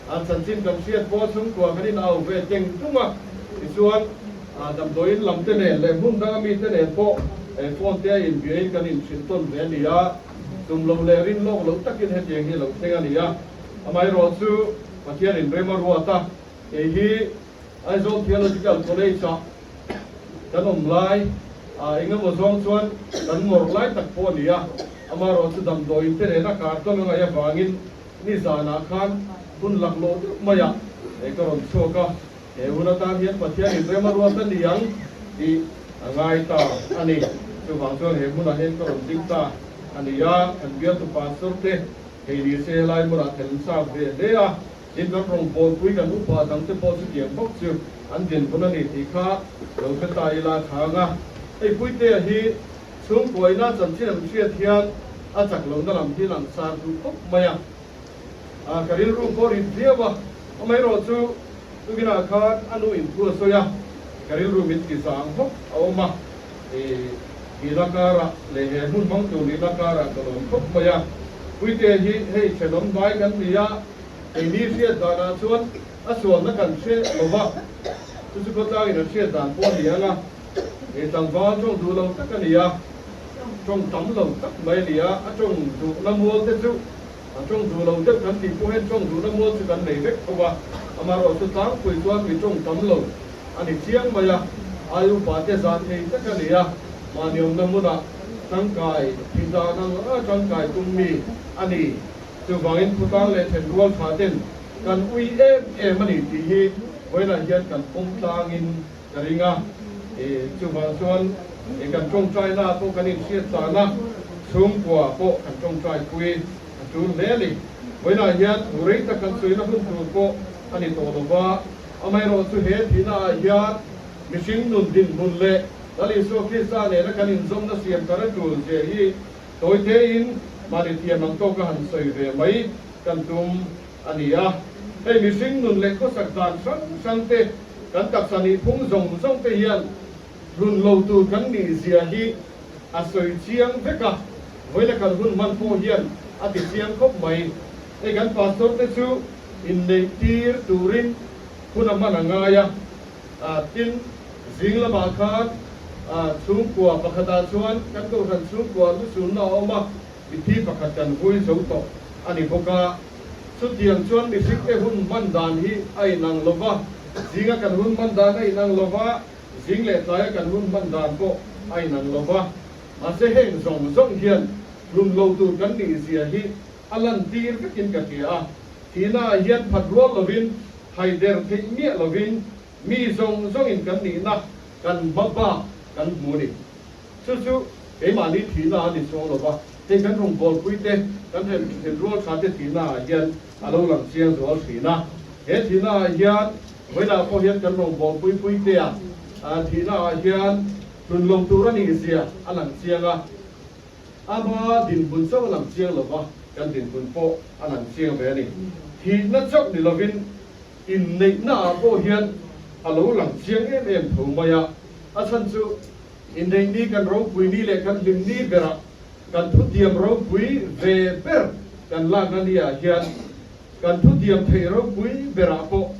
a chanchin kan hriat pawh chhungkua kan inau ve teng tung a, tichuan damdawiin lam te nen leh hmun danga mite nen pawh phone te a inbiain kan inhrilh tawn ve a ni a. Tum lo leh rin lawk loh takin hetiang hi a lo thleng a ni a, amaherawh chu Pathianin rem a ruat a, kei hi Aizawl Theological College-ah kan awm lai ah eng emaw zawng chuan kan ngawrh lai tak pawh a ni a, amaherawh chu damdawiin te nena kar tawn a ngaih avangin nizanah khan hun laklawh deuh maiah ka rawn chhuak a, he hun atan hian Pathianin rem a ruat a ni ang tih a ngai ta a ni. Chuvang chuan he hmunah hian ka rawn ding ta a ni a, kan bialtu pastor te hei ni se helai hmunah tel chak ve hle a, tin kan rawngbawlpui kan upa dang te pawh chutiang bawk chu an dinhmun a ni tih kha lo hre ta ila thang a. Hei Puitea hi chhungkuaina chanchin an hriat hian a chak lohna lam hi langsar duh khawp mai a, ka rilru pawh rit viau a, amaherawh chu tukinah khan a nu in thu a sawi a, ka rilru min ti zang hawk a awm a. Nihna karah leh he hmun hmang tur nihna karah ka lawm khawp mai a. Puite hi hei thenawm hnai kan ni a, keini hriat danah chuan a sualna kan hre lo va, chu chu khawtlangin an hriat dan pawh a ni ang a, he tlangval tawng duh lo tak a ni a, tawng tam lo tak mai a ni a, a tawng duhna mual te chu a tawng duh lo deuh kan tih pawh hian tawng duhna mual chu kan nei vek tho a, amaherawh chu tlangpui chuan mi tawng tam lo A ni chiang mai a, ai upa te zah thei tak a ni a, mahni awmna hmunah tangkai thi dan ang a tangkai tum mi a ni. Chuvangin khawtlang leh thenrual tha ten kan ui em em a ni tih hi vawiinah hian kan pawm tlangin ka ring a. Chuvang chuan kan tawngtaina pawh kan inhriat tlan a, chhungkua pawh kan tawngtai pui a tul hle a ni. Vawiinah hian thu rei tak kan sawina hun tur pawh a ni tawh lova. Amaherawh chu he thihna ah hian mihring nun dinhmun leh Lal Isua Krista nena kan inzawmna siam thar a tul zia hi tawi tein mahni thiam ang tawka han sawi ve mai kan tum a ni a. Hei mihring nun leh khawsak dan hrang hrang te, kan taksa nihphung zawng zawng te hian hlun lo tur kan nih zia hi a sawi chiang vek a, vawiina kan hun hman pawh hian a ti chiang khawp mai. Hei kan pastor te chu inneih tir turin hun a hman a ngai a, tin zing lamah khan chhungkua pakhatah chuan kan kohhran chhungkua lusunna a awm a, mithi pakhat kan vui zo tawh a ni bawk a. Chutiang chuan mihringte hun hman dan hi a inang lo va, zinga kan hun hman dan a inang lo va, zing leh tlaia kan hun hman dan pawh a inang lo va. Mahse heng zawng zawng hian hlun lo tur kan nih zia hi a lantir vekin ka hria a, thihnaah hian phat rual lovin, haider theih miah lovin mi zawng zawngin kan nihna kan hma bak kan hmu a ni. Chu chu keimahni thihna a ni chuang lova, hei kan rawngbawlpui te, kan hremrual tha te thihnaah hian a lo lang chiang zual thin a. He thihnaah hian vawiinah pawh hian kan rawngbawlpui puitea thihnaah hian hlun lo tur a nih zia a lang chiang a. Ama dinhmun chauh a lang chiang lova, kan dinhmun pawh a lang chiang ve a ni. Thihna chauh ni lovin inneihnaah pawh hian a lo lang chiang em em tho mai a. A chhan chu inneih ni kan ropui ni leh kan hlim ni berah kan thutiam ropui ve ber kan lakna ni-ah hian kan thutiam theih ropui berah pawh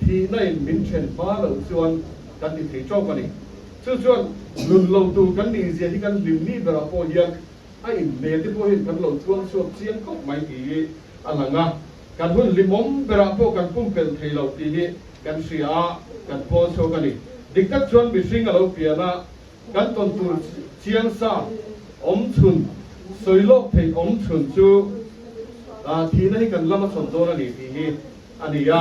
Thihna in min then hma loh chuan kan ti thei tawk a ni. Chu chuan nun lo tur kan nih zia hi kan hlim ni berah pawh hian a inhmel te pawhin kan lo chuang chhuak chiang khawp mai tih hi a lang a, kan hun hlimawm berah pawh kan pumpelh thei lo tih hi kan hria a, kan pawl chhuak a ni. Dik tak chuan mihring a lo pian a, kan tawn tur chiang sa awm chhun, sawi lawk theih awm chhun chu thihna hi kan lam a chhawn dawn a ni tih hi a ni a,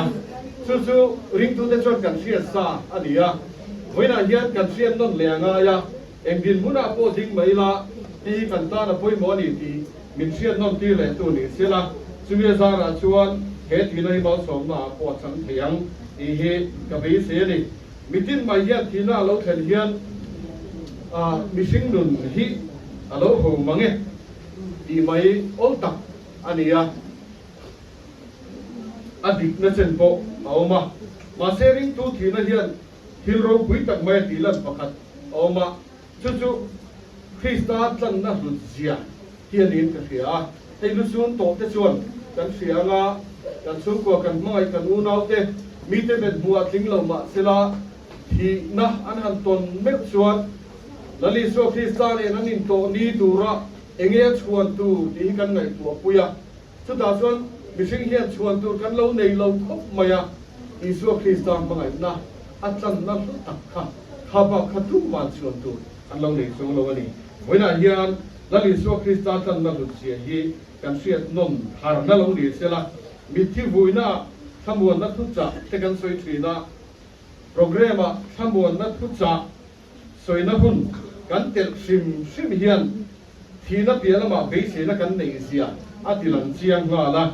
chu chu ringtute chuan kan hriat sa a ni a, vawiinah hian kan hriat nawn leh a ngai a, eng dinhmunah pawh ding mai ila hei hi kan tan a pawimawh a ni tih min hriat nawn tir leh tu ni se la, chumi a zarah chuan he thihna hi malsawmna ah pawh a chang thei ang tih hi ka beisei a ni. Mitin mai hian thihna a lo thlen hian mihring nun hi a lo ho mang e tih mai awl tak a ni a. A dikna chen pawh a awm a, mahse ringtu thihna hian thil ropui tak mai a tih lan pakhat a awm a, chu chu Krista tlanna hlut zia hi a niin ka hria a. Hei lusun tawh te chuan kan hria anga kan chhungkua kan hmangaih kan unaute mite met hmuh a tling lo mahsela thihna an han tawn meuh chuan Lal Isua Krista nen an intawh ni tura enge a chhuan tur tih hi kan ngaihtuah pui a. Chutah chuan mihring hian chhuan tur kan lo nei lo khawp mai a, Isua Krista hmangaihna a tlanna hlu tak kha kha bak kha tuman chhuan tur an lo nei chuang lo a ni. Vawiinah hian Lal Isua Krista tlanna hlutzia hi kan hriat nawm harna lo ni sela, mitthi vuina thlamuanna thuchah te kan sawi thin a, programme-ah thlamuanna thuchah Sawina hun kan telh hrim hrim hian thihna piah lamah beiseina kan neih zia a ti lang chiang nghal a.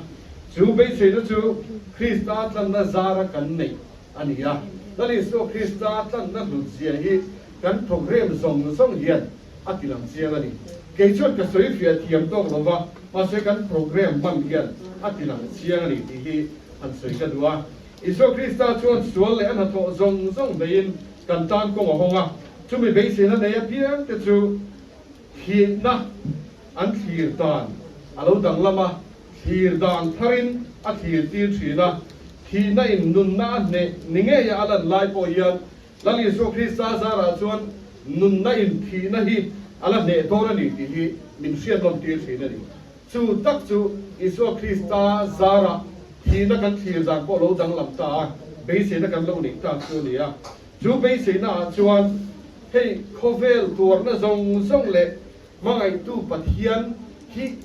Chu beiseina chu Krista tlanna zara kan neih a ni a. Lal Isua Krista tlanna hlut zia hi kan programme zawng zawng hian a ti lang chiang a ni. Kei chuan ka sawi fiah thiam tawk lo va, mahse kan programme hman hian a ti lang chiang a ni tih hi han sawi ka duh a. Isua Krista chuan sual leh a hnathawh zawng zawng hneihin kan tan kawng a hawng a, chumi beiseina nei apiang te chu thihna an thlir dan a lo danglam a, thlir dan tharin a thlir tir thin a, thihna in nunna a hneh ni ngeia a lan lai pawh hian Lal Isua Krista zarah chuan nunna in thihna hi a la hneh dawn a ni tih hi min hriatnawn tir thin a ni. Chu tak chu Isua Krista zarah thihna kan thlir dan pawh lo danglam ta a, beiseina kan lo neih tak chu a ni a. Chu beiseina ah chuan hei khawvel tuarna zawng zawng leh hmangaihtu Pathian hi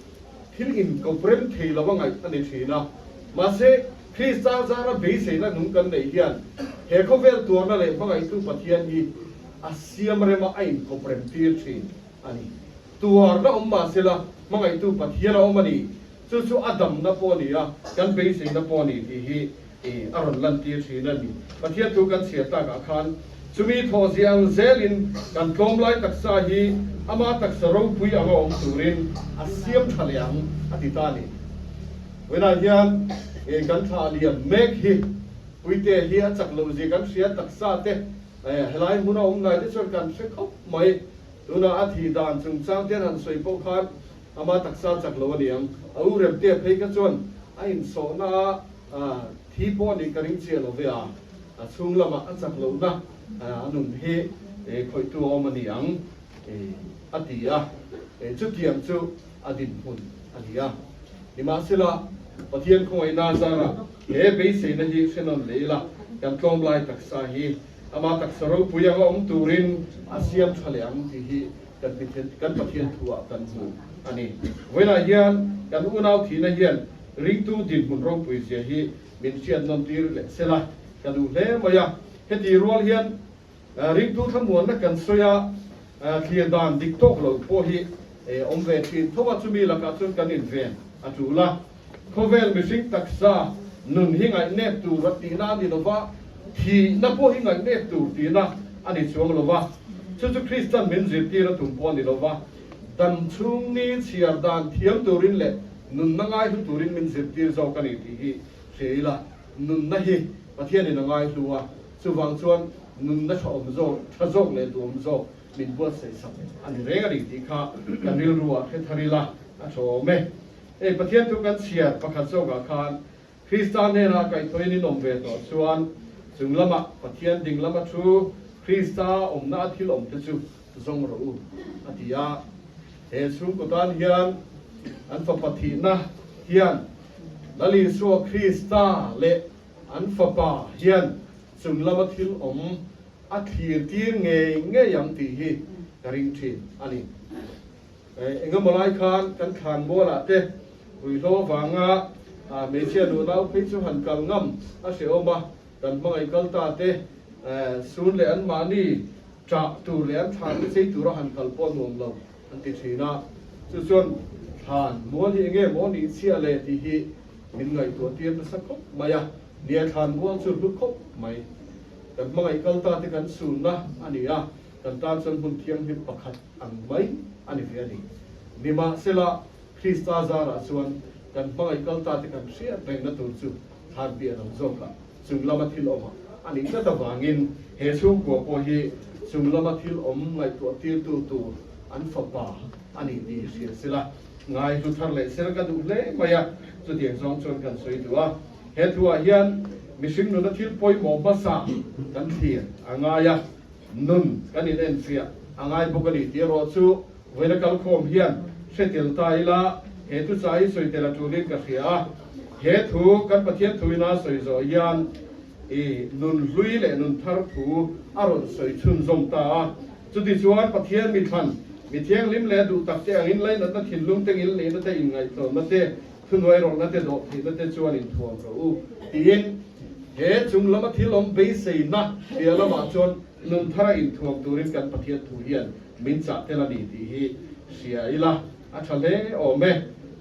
thil inkawprem thei lo a ngaih a ni thin a. Mahse, Krista zara beiseina nung kan neih hian he khawvel tuarna leh hmangaihtu Pathian hi a siam rema a inkawprem tir thin a ni. Tuarna awm mah sela, hmangaihtu Pathian a awm a ni. Chu chu a damna pawh a ni a, kan beiseina pawh a ni tih hi a rawn lantir thin a ni. Pathian thu kan chhiar takah khan chumi thawhzia ang zelin kan tlawmlai taksa hi ama taksa ropui anga awm turin a siam tha leh ang a ti ta a ni. Vawiinah hian kan thlah liam mek hi Puite hi a chak loh zia kan hria taksa te helai hmuna awm lai te chuan kan hre khawp mai. Tunah a thih dan chungchang te an han sawi pawh khan ama taksa chak lo a ni ang. A u Remtea phei kha chuan a insawhna a thi pawh a nih ka ring chiah lo ve a, a chhung lamah a chak lohna a nun hi khawihtu a awm a ni ang a ti a, chutiang chu a dinhmun a ni a. Nimahsela, Pathian khawngaihna zarah he beiseina hi hre nawn leh ila, kan tlawm lai taksa hi Ama taksa ropui anga awm turin a siam tha leh ang tih hi kan kan Pathian thu ah kan hmu a ni. Vawiinah hian kan unau thihna hian ringtu dinhmun ropui zia hi min hriat nawn tir leh sela ka duh hle mai a. Heti rual hian ringtu thlamuanna kan sawi a, thlir dan dik tawk lo pawh hi awm ve thin tho a, chumi lakah chuan kan inven a tul a. Khawvel mihring taksa nun hi ngaihnep tur a tihna a ni lo va, thihna pawh hi ngaihnep tur tihna a ni chuang lo va. Chu chu Kristan min zirtir a tum pawh a ni lo va, dam chhung ni chhiar dan thiam turin leh nunna ngaihlu turin min zirtir zawk a ni tih hi hria ila. Nunna hi Pathianin a ngaihlu a, chuvang chuan nunna tha awm zawk, tha zawk leh duhawm zawk min buatsaih sak a ni reng a ni tih kha kan rilru ah hre thar ila a tha awm e. Hei Pathian thu kan chhiar pakhat zawkah khan Krista hnenah kaihthawhin in awm ve tawh chuan chung lamah Pathian ding lama thu Krista awmna a thil awm te chu zawng rawh u a ti a. He chhungkaw tan hian an fapa thihna hian Lal Isua Krista leh an fapa hian chung lama thil awm a thlir tir ngei ngei ang tih hi ka ring thin a ni. Engemaw lai khan kan thlan mualah te ruihhlo avanga hmeichhia nu nau phei chu han kal ngam a hrehawm a, kan hmangaih kal ta te sun leh anmahni ṭah tur leh an thlan te chei tura han kal pawh nuam lo an ti ṭhin a. Chu chuan thlan mual hi enge maw nih chhiah le tih hi min ngaihtuah tir nasa khawp mai a, nia thlan mual chu hlu khawp mai. Kan hmangaih kal ta te kan sunna a ni a, kan tan chuan hmun thianghlim pakhat ang mai a ni ve a ni. Nimahsela, Krista zarah chuan kan hmangaih kal ta te kan hriat rengna tur chu thlan piah lam zawkah chung lama thil awm a nih tlat avangin he chhungkua pawh hi chung lama thil awm ngaihtuah tirtu tur an fapa a ni tih hria sela, ngai hlu thar leh sela ka duh hle mai a, chutiang zawng chuan kan sawi duh a. He thuah hian mihring nuna thil pawimawh hmasa kan thlir a ngai a, nun kan inenfiah a ngai bawk a ni tih erawh chu vawiina kalkhawm hian hre tel ta ila, he thuchah hi sawi tel a tulin ka hria a. He thu kan Pathian thuin a sawi zawh hian i nun hlui leh nun thar thu a rawn sawi chhunzawm ta a. Chutichuan Pathian mithlan, mi thianghlim leh duh tak te angin lainatna thinlung te ngilneihna te inngaihtlawmna te, thuhnuai rawlhna te dawhtheihna te chuan inthuam rawh u tiin he chung lama thil awm beiseina piah lamah chuan nun thara inthuam turin kan Pathian thu hian min chah tel a ni tih hi hria ila a tha hle awm e.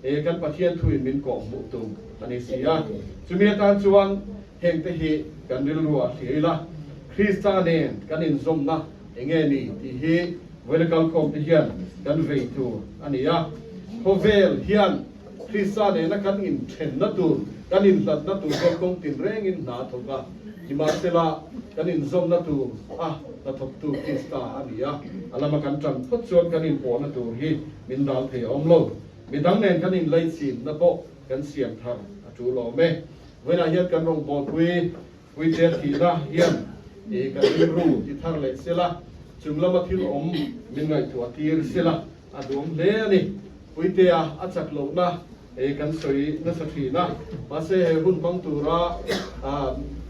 He kan Pathian thuin min kawh hmuh tum a ni si a, chumi atan chuan hengte hi kan rilruah hria ila, Krista nen kan inzawmna enge ni tih hi vawiin kalkhawmte hian kan vei tur a ni a. Khawvel hian Krista nena kan inthenna tur, kan inhlatna tur chuan kawng tinrengin hna a thawk a, nimahsela kan inzawmna tur a hnathawktu Krista a ni a, a lama kan tan phawt chuan kan inpawhna tur hi min dal thei a awm lo. Midang nen kan inlaichinna pawh kan siam thar a tul awm e. Vawiinah hian kan rawngbawlpui Puitea thihna hian i kan rilru ti thar leh sela, chung lama thil awm min ngaihtuah tir sela a duam hle a ni. Puitea a chak lohna i kan sawi nasa thin a, mahse he hun hmang tura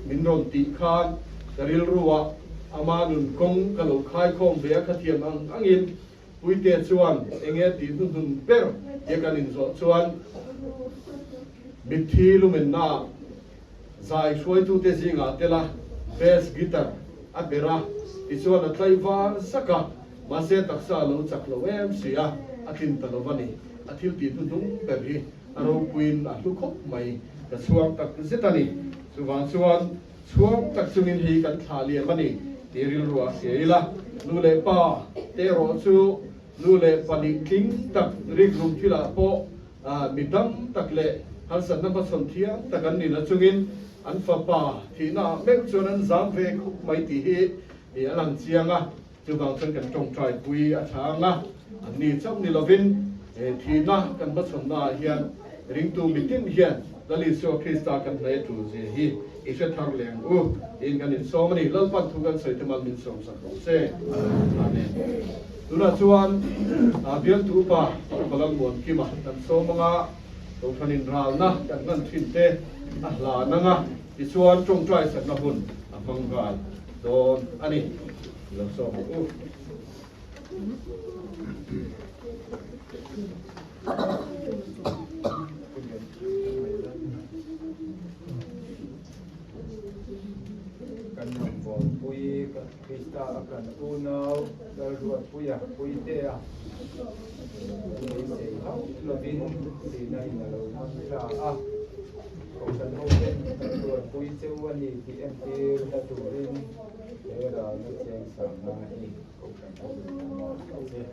min rawn tih khan ka rilruah ama nun kawng ka lo khaikhawm ve a khathiam ang angin Puitea chuan enge tih hnuhnun ber tia kan inzawh chuan mitthi lumennaah zai hruaitute zingah tela bass guitar a ber a, tichuan a tlai var zak a, mahse taksa a lo chak lo em si a, a tlin ta lo va ni. A thil tih hnuhnung ber hi a ropuiin a hlu khawp mai, ka chhuang tak zet a ni. Chuvang chuan Chhuang tak chungin hei kan thlah liam a ni tih rilru ah hria ila, nu leh pa te erawh chu nu leh pa nih tling tak rikrum thilah pawh mi dam tak leh harsatna hmachhawn thiam tak an ni na chungin an fapa thihna ah meuh chuan an zam ve khawp mai tih hi a lang chiang a, chuvang chuan kan tawngtai pui a tha ang a, an ni chauh ni lovin thihna kan hmachhawnna ah hian Ringtu mitin hian Lal Isua Krista kan hnaih a tul zia hi i hre thar leh ang u tiin kan insawm a ni. Lalpan thu kan sawi te mal min sawm sak rawh se. Amen. Tunah chuan bialtu upa Upa Lalmuankima kan sawm anga Kohhran inralna kan hman thin te a hlan anga tichuan tawngtai sakna hun a hmang nghal dawn a ni. Lo sawm ang u. Kan rawngbawlpui Krista a kan unau Lalruatpuia Puitea kan beisei hauh lovin thihna in a lo man ta a. Kohhran hoten kan ruatpui cheu a ni tih entirna turin he ralna cheng sangna hi Kohhran hoten kan ngai hlauh che.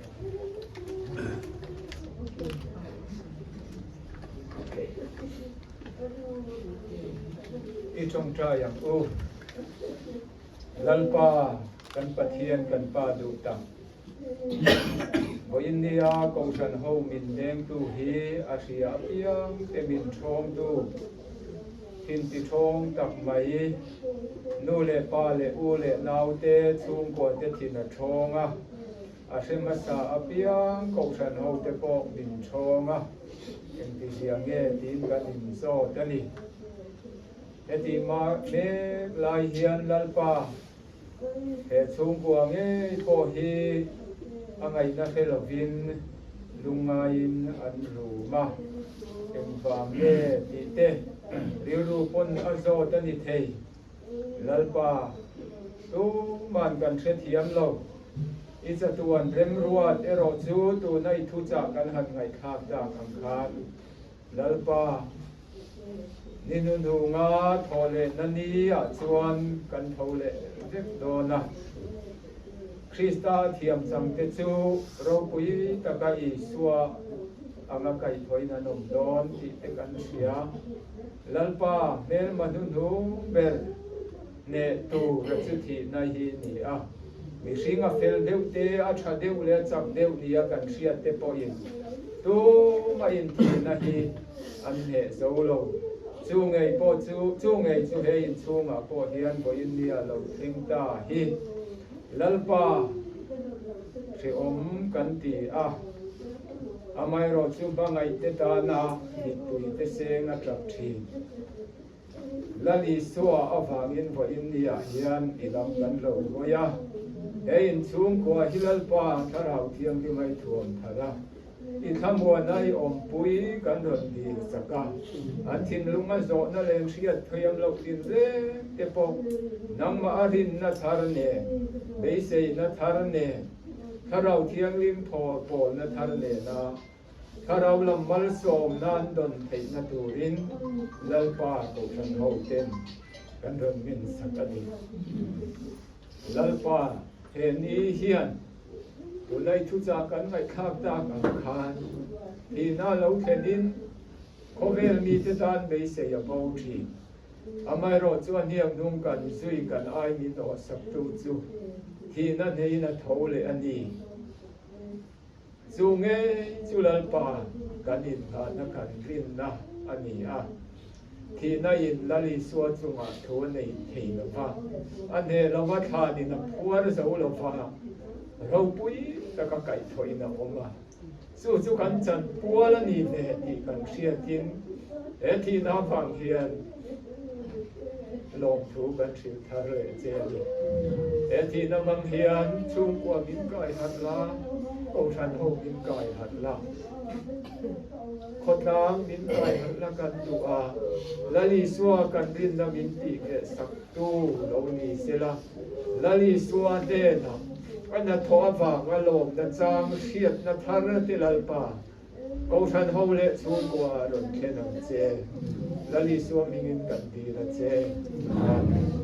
I tawngtai ang u. Lalpa kan Pathian kan Pa duh tak. Vawiin nia Kohhran ho min lengtu hi a hria apiang te min thawngtu thinti thawng tak mai nu leh pa leh u leh naute chhungkua te thin a thawng a. A hre hmasa apiang kohhran hote pawh min ṭhawng a, engtizia nge tiin kan inzawt a ni. Heti mek lai hian Lalpa he chhungkua ngei pawh hi a ngaihna hre lovin lungngaiin an rum a, engvang nge tih te rilru pawn a zawt a ni thei. Lalpa, tuman kan hrethiam lo. I chatuan remruat erawh chu tuna i thuchah kan han ngaihthlak tak ang khan, Lalpa, ni hnuhnunga thaw lehna ni ah chuan kan tho leh vek dawn a. Krista thiamchangte chu ropui taka Isua anga kaihthawhin an awm dawn tih te kan hria. Lalpa hmelma hnuhnung ber hneh tur a chu thihna hi ni a. Mihring a fel deuh te, a tha deuh leh a chak deuh nia kan hriat te pawhin tumah in thihna hi an hneh zo lo. Chu ngei pawh chu, chu ngei chu he inchhungah pawh hian vawiin nia lo thleng ta hi Lalpa hrehawm kan ti a. Amaherawh chu hmangaihte tana mittuite seng a tap thin. Lal Isua avangin vawiin niah hian i lam kan lo hawi a, he inchhungkua hi Lalpa Thlarau Thianghlim a i thuam thar a, i thlamuana i awmpui kan rawn dil chak a, an thinlung a zawhna leh hriat thiam loh tin reng te pawh nangmah a rinna thar nen, beiseina thar nen, Thlarau Thianghlim thaw pawlna thar nena Thlarau lam malsawmna an dawn theihna turin Lalpa Kohhran hoten kan rawn min sak a ni. Lalpa he ni hian tunai thuchah kan ngaihthlak tak ang khan thihna lo thlenin khawvel mite tan beisei a bo thin. Amaherawh chuan hniak hnung kan zui kan ai min awhsaktu chu thihna hneiin a tho leh a ni. Chu ngei chu Lalpa kan inngahna kan rinna a ni a. Thihna in Lal Isua chungah thu a nei thei lo va, a hneh lo va thlanin a phuar zo lo va, ropui taka kaihthawhin a awm a. Chu chu kan chanpual a ni ve tih kan hriatin he thihna avang hian lawmthu kan hrilh thar leh che a ni. He thihna hmang hian chhungkua min kai harh la, kohhran ho min kai harh la, khawtlang min kai harh la kan duh a, Lal Isua kan rinna min tihngeh sak tu lo ni sela, Lal Isua hnenah a hnathawh avanga lawmna chang hriatna thar te Lalpa, Kohhran ho leh chhungkua ah rawn thlen ang che. Lal Isua hmingin kan dil a che. Amen.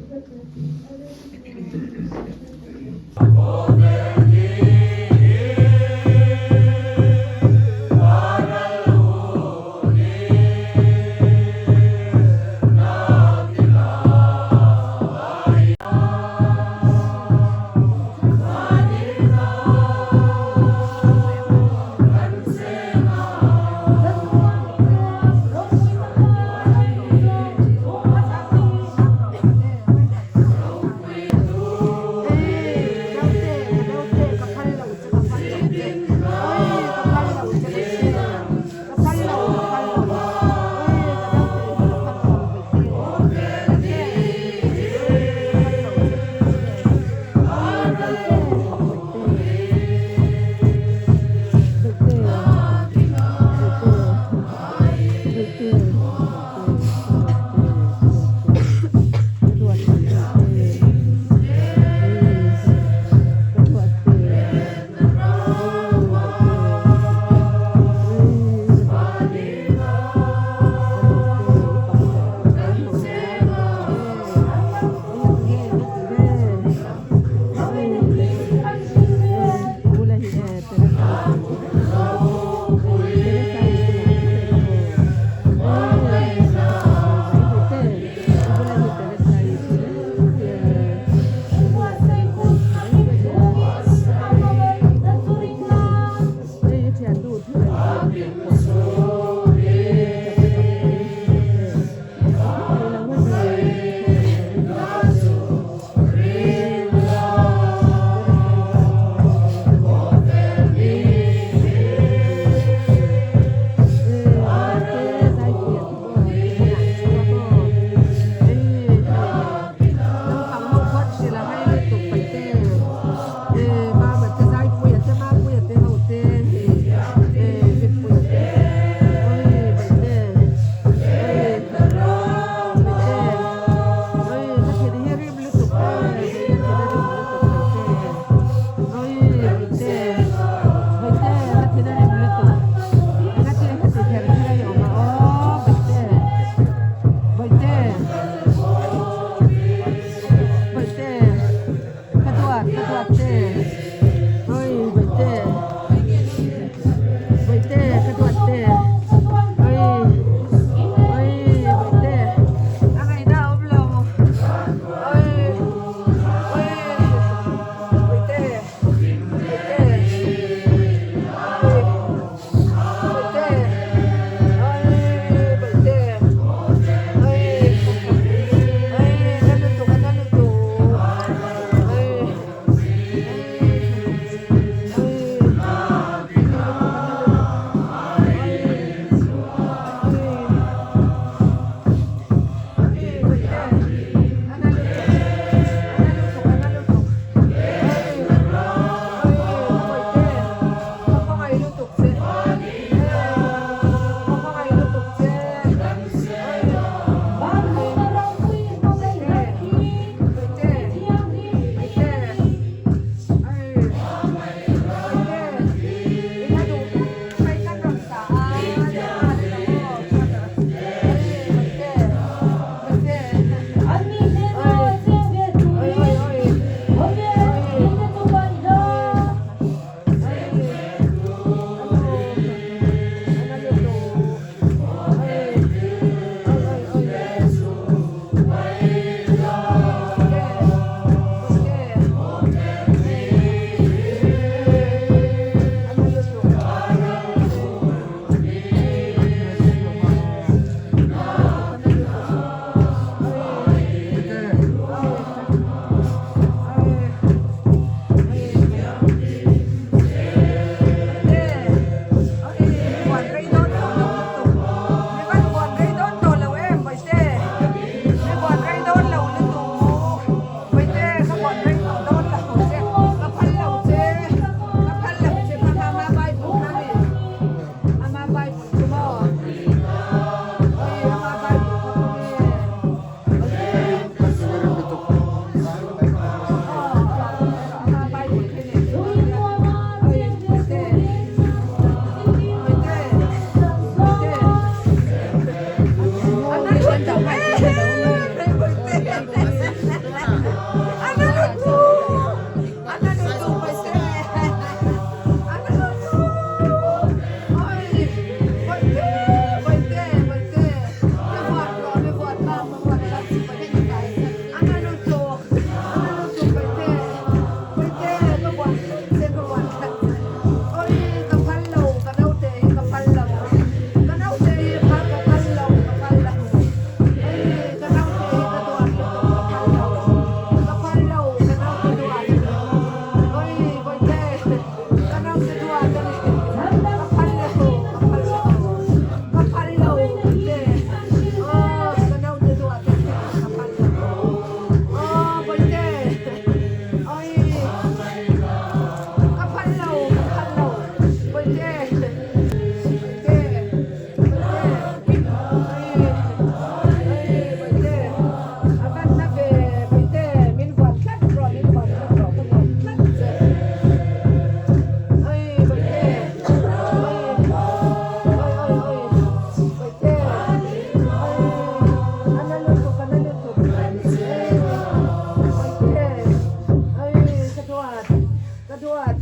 Ka duat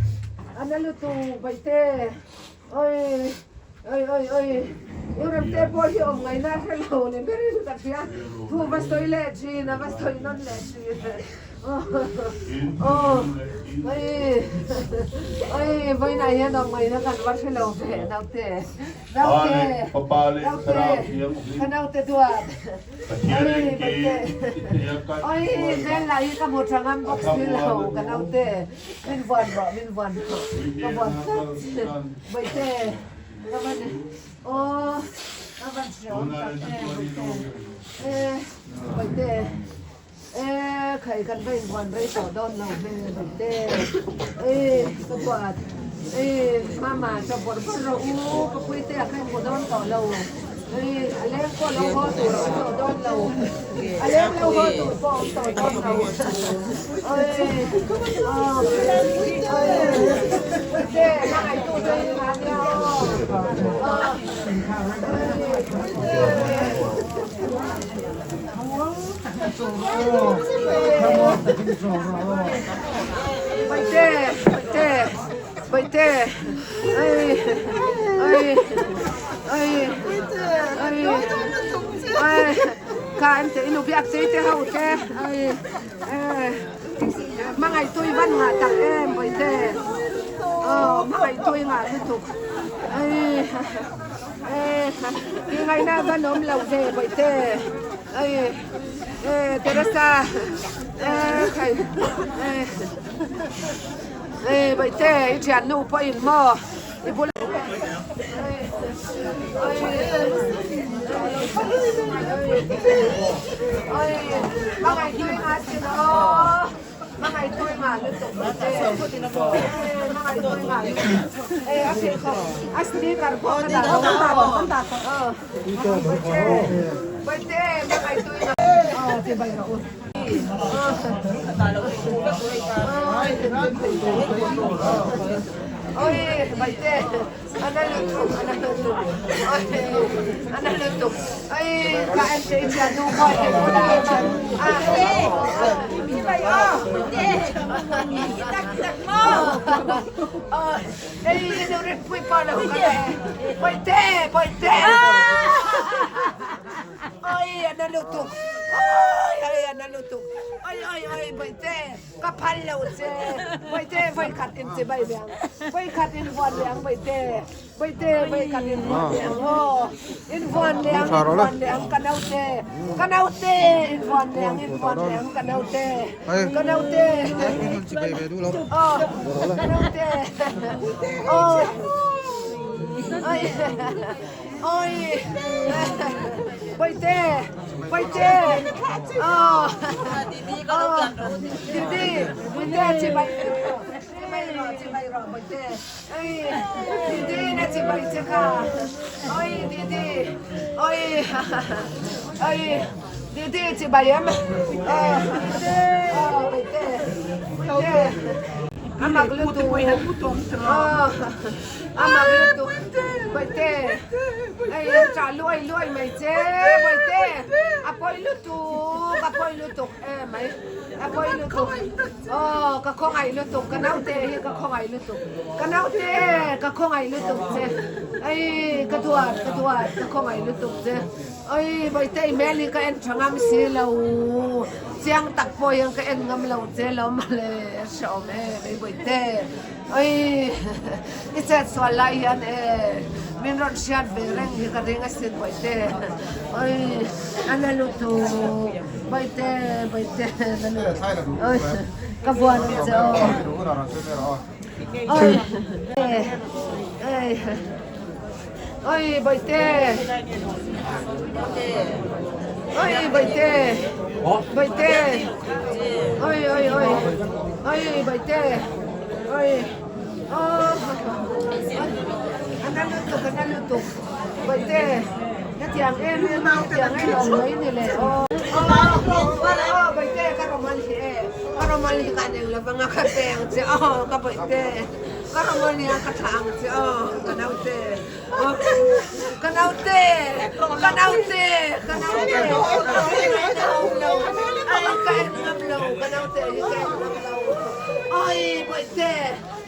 a na lutuk Baihte oi oi oi oi U Remte pawh hi awm ngaihna hre lo ni ber in ka hria thu va sawi leh thin a va sawi nawn leh thin aw oi oi vawiinah hian awm ngaihna kan va hre lo ve naute naute naute ka naute duat Oi Baihte Oi hmel lah hi ka hmu tha ngam bawk si lo ka naute min vuan rawh min vuan rawh ka vuan tlat Baihte ka van aw ka van hreawm tak em Baihte e Baihte e khai kan va invuan rei tawh dawn lo hmel Baihte e ka buat e mama chaw bawrh bawrh rawh u ka puite a kha hmu dawn tawh lo. A leng pawh lo haw tur a awm tawh dawn lo. A leng lo haw tur pawh a awm tawh dawn lo. Oi aw oi Puite hmangaihtu te hi ngah nia aw. Aw Puite Puite Baihte ai ai ai ai ai ka em te inu biak chei te ho te ai hmangaih tui van ngah tak em baihte aw hmangaih tui ngah lutuk ai ti ngaihna van awm lo ve baihte ai Teresa khai Ê Baihte i thian nu pawh in maw i bula Hmangaih nga sin aw Hmangaih tui nga lutuk Baihte Hmangaih tui nga lutuk Ê a pheikhawk a sneaker pawh ka dah lo Baihte Baihte hmangaih tui nga aw ti bai rawh u. Oi Baihte a na lutuk a na lutuk oi a na lutuk oi ka en che i thian nu pawh hi bula a ei i nu rit pui pawh lo ka Baihte Baihte. Oi a na lutuk oi oi a na lutuk oi oi oi Baihte ka phal lo che Baihte vawikhat in che bai ve ang vawikhat in vuan leh ang Baihte Baihte vawikhat in vuan leh ang aw in vuan leh ang in vuan leh ang ka naute ka naute in vuan leh ang in vuan leh ang ka naute ka naute aw ka naute oi oi Oi! Baihte! Baihte! Aw! Didi! Baihte chibai chibai rawh chibai rawh Baihte. Oi! Didi na chibai che kha. Oi Didi! Oi! Oi! Didi chibai em? Aw! Aw Baihte! Baihte! A mak lutuk. Aw! A mak lutuk Baihte hei an chah luai luai mai che Baihte a pawi lutuk a pawi lutuk emai a pawi lutuk aw ka khawngaih lutuk ka naute hi ka khawngaih lutuk ka naute ka khawngaih lutuk che ei ka duat ka duat ka khawngaih lutuk che oi Baihte i hmel hi ka en tha ngam si lo chiang tak pawh hian ka en ngam lo che lo mawle a hreawm em ei Baihte. Oi i chet sual lai hian e min rawn hriat ve reng hi ka ring asin Bawihte oi a na lutuk Bawihte Bawihte na lutuk oi ka vuan ang che aw oi oi oi Bawihte oi Bawihte Bawihte oi oi oi oi Bawihte Oi aw a na lutuk a na lutuk Bawihte hetiang em em a hetiang em awm mai ni le aw aw Bawihte ka rawmal hi e ka rawmal hi ka neng lovang a ka pe ang che aw ka Bawihte ka rawmal hi a ka thlah ang che aw ka naute aw ka naute ka naute ka naute ka en ngam lo ai ka en ngam lo ka naute hi ka en ngam lo. Oi Bawihte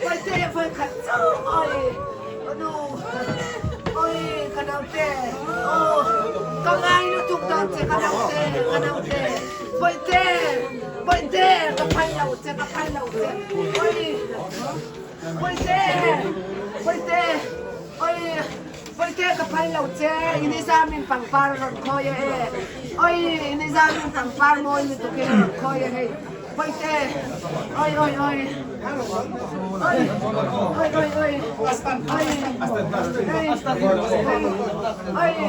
Bawihte vawikhat chauh oi nu oi ka naute aw ka ngai lutuk dawn che ka naute ka naute Bawihte Bawihte ka phal lo che ka phal lo che oi Bawihte Bawihte oi Bawihte ka phal lo che i nizamin pangpar a rawn khawi e oi i nizamin pangpar mawi lutukin a rawn khawi e hei Bawihte oi oi oi oi oi oi oi oi hei hei oi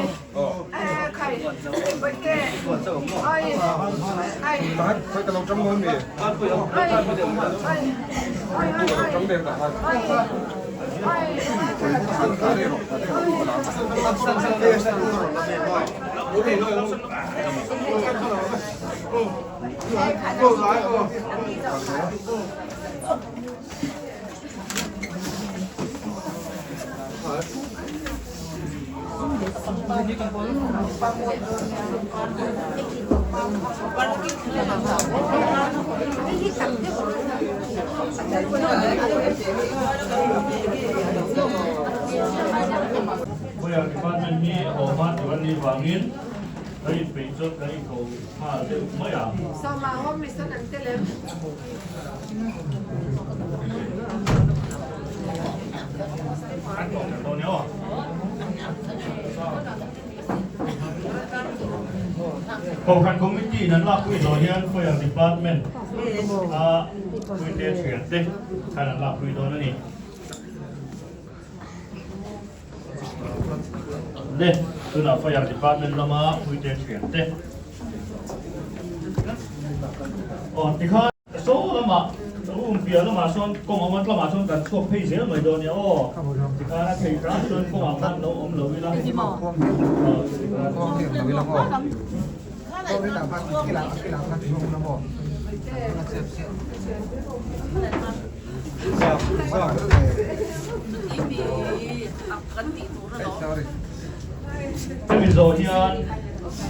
Fire department hi a haw hma tur a nih vangin kan inpeih chuan kan inko nghal deuh mai ang. Sawma home mission an tel em? An kawng ber dawn e aw. Kohhran Committee in an lakpui zawh hian Fire Department a puite thiante khan an lakpui dawn a ni. Le, tunah Fire Department lama puite thiante. Aw, tikhan. Saw lamah room piah lamah sawn kawng awm a lamah chuan kan chhuak phei zel mai dawn nia aw tikhan a thei hram chuan kawngah khan lo awm lo ila Hemi zawh hian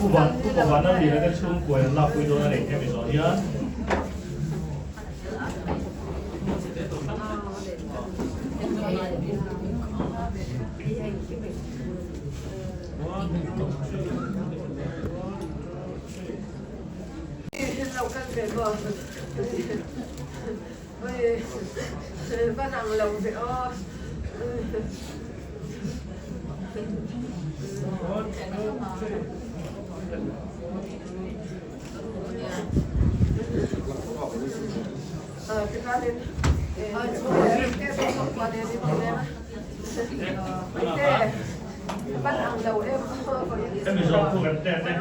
Upa Vanlalliana te chhungkuai an lakpui dawn a ni hemi zawh hian. Hemi zawh thu kan tet e.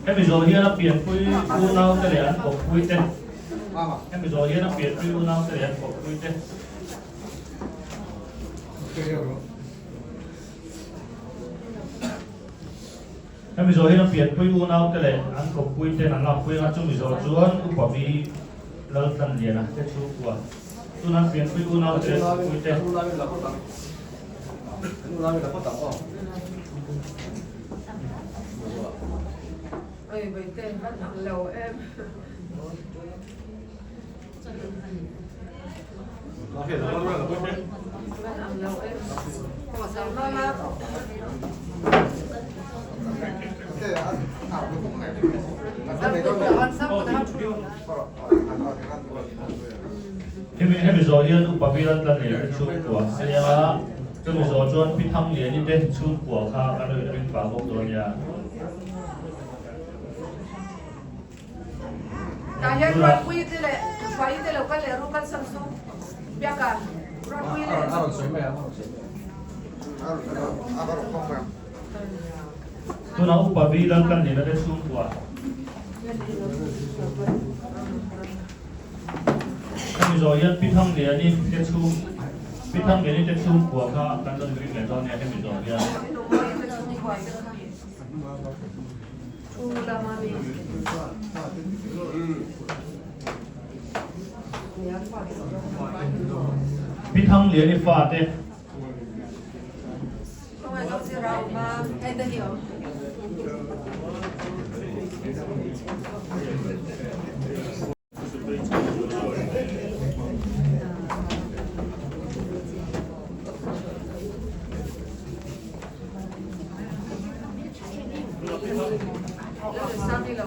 Hemi zawh hian a pianpui unaute leh an kawppuite Hemi zawh hian a pianpui unaute leh an kawppuite Hemi zawh hian a pianpui unaute leh an kawppuite an lakpui anga chumi zawh chuan Upa Vi Laltlanliana te chhungkua tuna an pianpui unaute leh kawppuite Hemi hemi zawh hian Upa Bial Tlanlian te chhungkua a nia a, chumi zawh chuan Pi Thangliani te chhungkua kha kan lo inring pah bawk dawn nia. Tah hian Ruatpuii te leh Hruaii te lo kal leh ru kal sam su Biaka Ruatpuii leh Tunah Upa Vi Laltlanlina te chhungkua Hemi zawh hian Pi Thangliani te chhung Pi Thangliani te chhungkua kha kan rawn ring leh dawn nia hemi zawh hian. Pi Thangliani fate.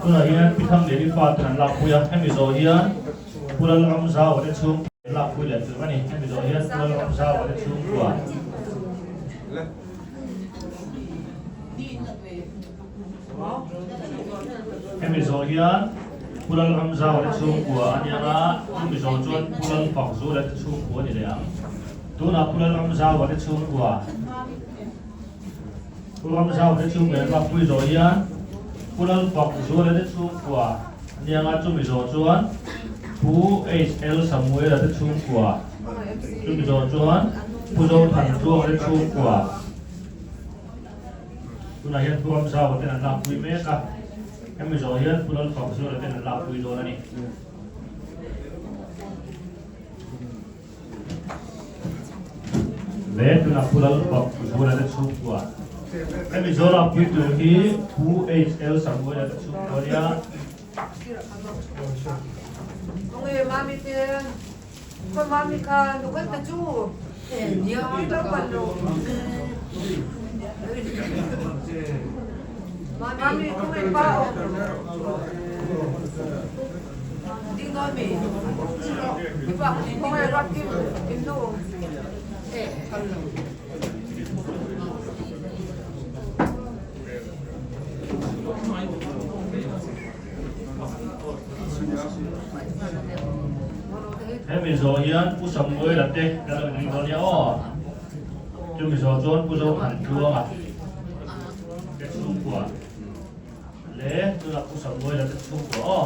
Tunah hian Pi Thangliani fate an lakpui a, hemi zawh hian Pu Lalramzau te chhung an lakpui leh tur a ni. Hemi zawh hian Pu Lalramzau te chhungkua. Hemi zawh hian Pu Lalramzau te chhungkua a nia a, chumi zawh chuan Pu Lalfakzula te chhungkua a ni leh ang. Tunah Pu Lalramzau te chhungkua. Pu Ramzau te chhungkua an lakpui zawh hian Pu Lalfakzuala te chhungkua a nia a, chumi zawh chuan Pu HL Samuela te chhungkua, chumi zawh chuan Pu Zothanchuanga te chhungkua. Tunah hian Pu Ramzau ten an lakpui mek a, hemi zawh hian Pu Lalfakzuala ten an lakpui dawn a ni. Le tunah Pu Lalfakzuala te chhungkua. Hemi zawh lakpui tur hi Pu HL Samuela te chhungkua a nia. Hemi zawh hian Pu Samuela te kan lo inring dawn nia aw. Chumi zawh chuan Pu Zothanchuanga te chhungkua leh tunah Pu Samuela te chhungkua aw.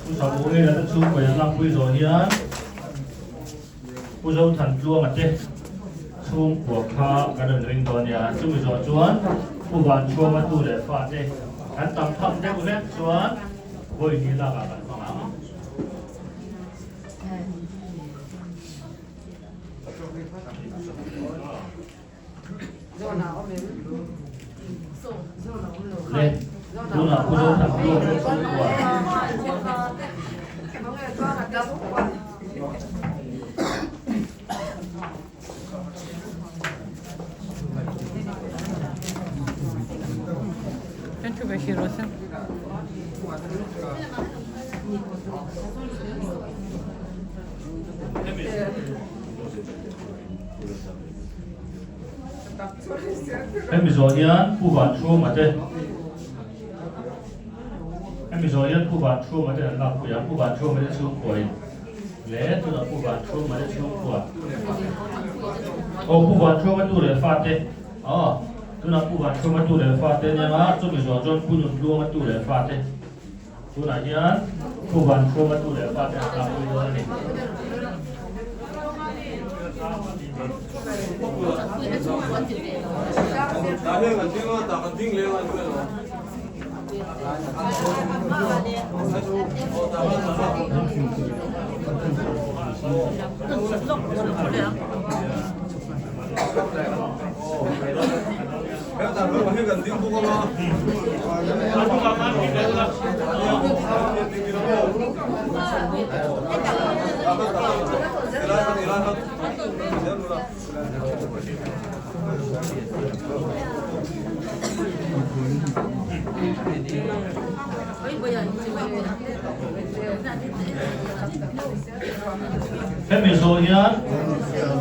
Pu Samuela te chhungkua in lakpui zawh hian Pu Zothanchuanga te chhungkua kha kan rawn ring dawn nia. Chumi zawh chuan Pu Vanchhuama tu leh fa te kan tam tham deuh hlek chuan vawi hnih lakah kan hmang ang. Le, tunah Pu Zothanchuanga te chhungkua. Hemi zawh hian Pu Vanchhuma te Hemi zawh hian Pu Vanchhuma te an lakpui a, Pu Vanchhuma te chhungkuain leh tunah Pu Vanchhuma te chhungkua Aw Pu Vanchhuma tu leh fate aw tunah Pu Vanchhuma tu leh fate ania nga chumi zawh chuan Pu Nuntluanga tu leh fate Tunah hian Pu Vanchhuma tu leh fate an tlangpui dawn a ni. Hemi zawh hian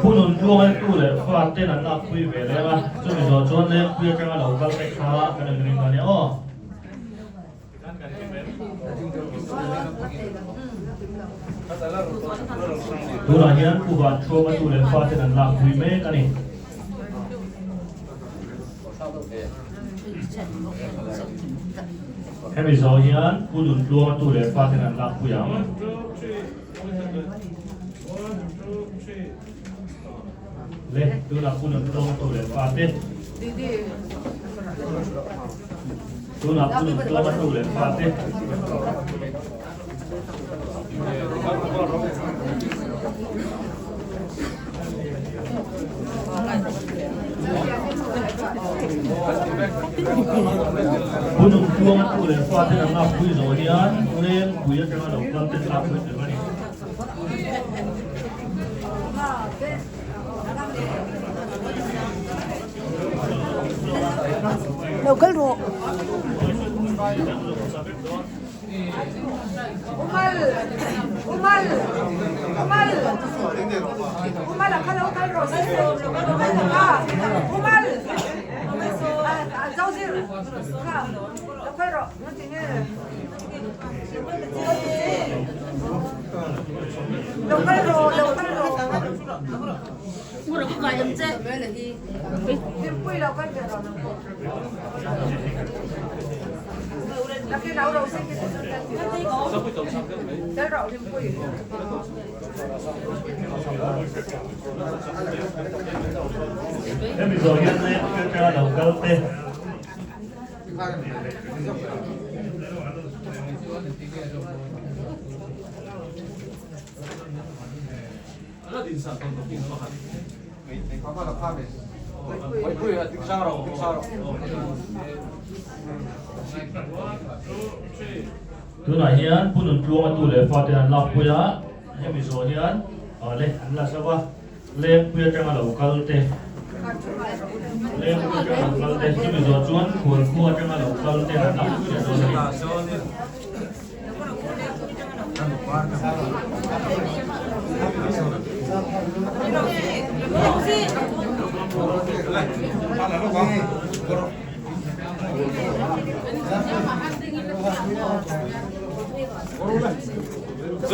Pu Nuntluanga tu leh fa ten an lakpui ve leng a, chumi zawh chuan Lengpui atanga lo kal te kha kan inring dawn nia aw. Tunah hian Pu Vanchhuama tu leh fa ten an lakpui mek a ni. Hemi zawh hian Pu Nuntluanga tu leh fa ten an lakpui ang. Le, tunah Pu Nuntluanga tu leh fa te. Tunah Pu Nuntluanga tu leh fa te. Pu Nungtluanga tu leh fate an lakpui zawh hian Lengpui atanga lo kal te tlakpui tur a ni. Lo kal rawh. Umal Umal Umal Umal a kha lo kal rawh se Umal Zozir kha lo kal rawh nga ti nge Lo kal rawh lo kal rawh Ngura ka kai ang che. Hlimpui lo kal ve rawh nang pawh. Nakin au ro sing ti chu tel ti tel ro hlimpui. Hemi zawh hian leng atanga lo kal te. Tunah hian Pu Nuntluanga tu leh fate an lakpui a, hemi zawh hian le an la zauh a, Lengpui atanga lo kal te, Lengpui atanga lo kal te, chumi zawh chuan Khualkhua atanga lo kal te an lakpui leh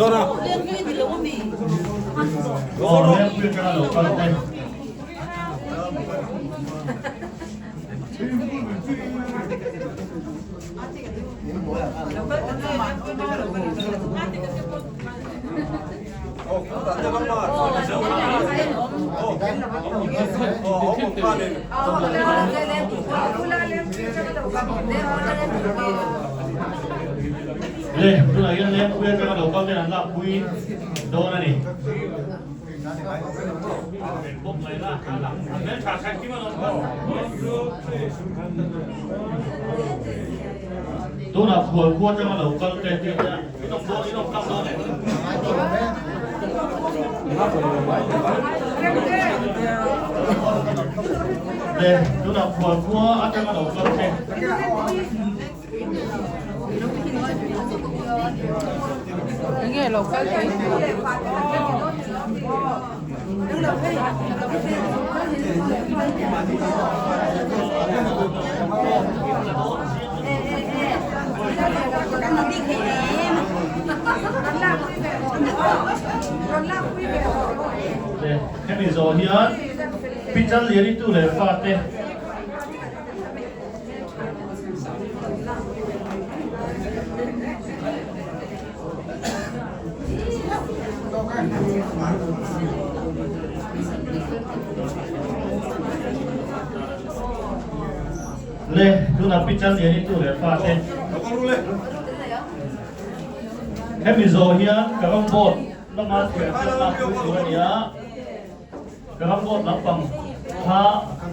dawn a ni. Le, tunah hian Lengpui atanga lo kal ten an lakpui dawn a ni. Tunah khual khua atanga lo kal te tih te in awm dawn in awm tlang dawn em? Le, tunah khual khua atanga lo kal te. Enge lo kal thei. Hemi zawh hian Pichal Liani tu leh fate Le, tunah Pichal Liani tu leh fate. Hemi zawh hian ka rawngbawl lama thian te lak pui tur a ni a. Ka ram bawt lampang kha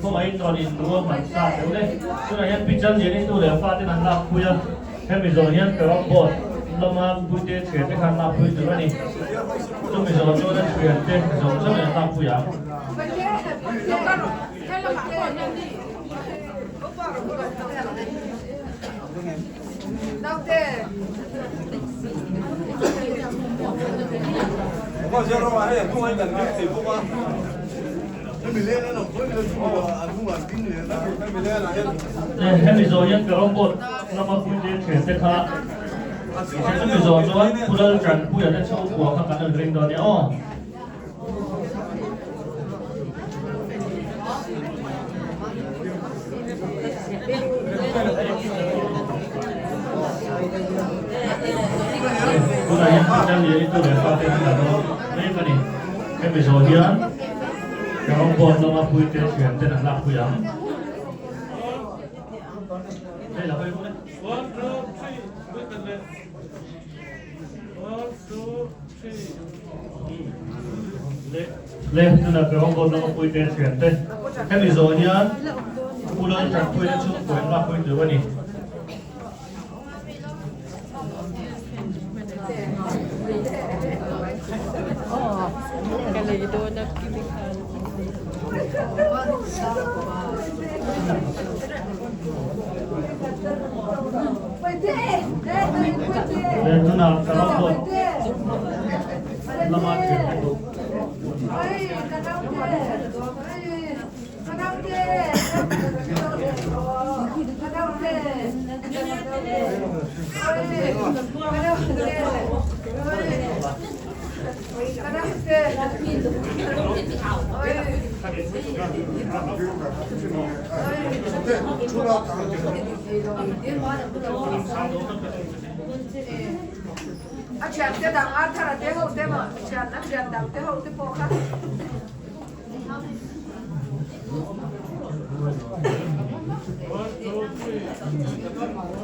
kawngaihin rawn in rual hman sa deuh le. Tunah hian Pichal Liani nu leh fa ten an lak pui a, hemi zawh hian ka ram bawt lama puite thian te kha an lak pui tur a ni. Chumi zawh chuan a thian te zawng zawngin an lak pui ang. Hemi zawh hian ka rawngbawl lama puite thian te kha chumi zawh chuan Pu Laltanpuia te chhungkua kha kan rawn ring dawn nia aw. Tunah hian Pitar Liani tu leh fate an la dawn mek a ni. Hemi zawh hian ka rawngbawl lama puite thian ten an lakpui ang. Hei la hawi bawk e. Le, tunah ka rawngbawl lama puite thian te. Hemi zawh hian. Pu Laltanpuia te chhungkaw in lakpui tur a ni. Tunah ka lo dawt lama thil ka duh. A thiante dang Arthur a te ho te maw thian a thian dang te ho te pawh kha.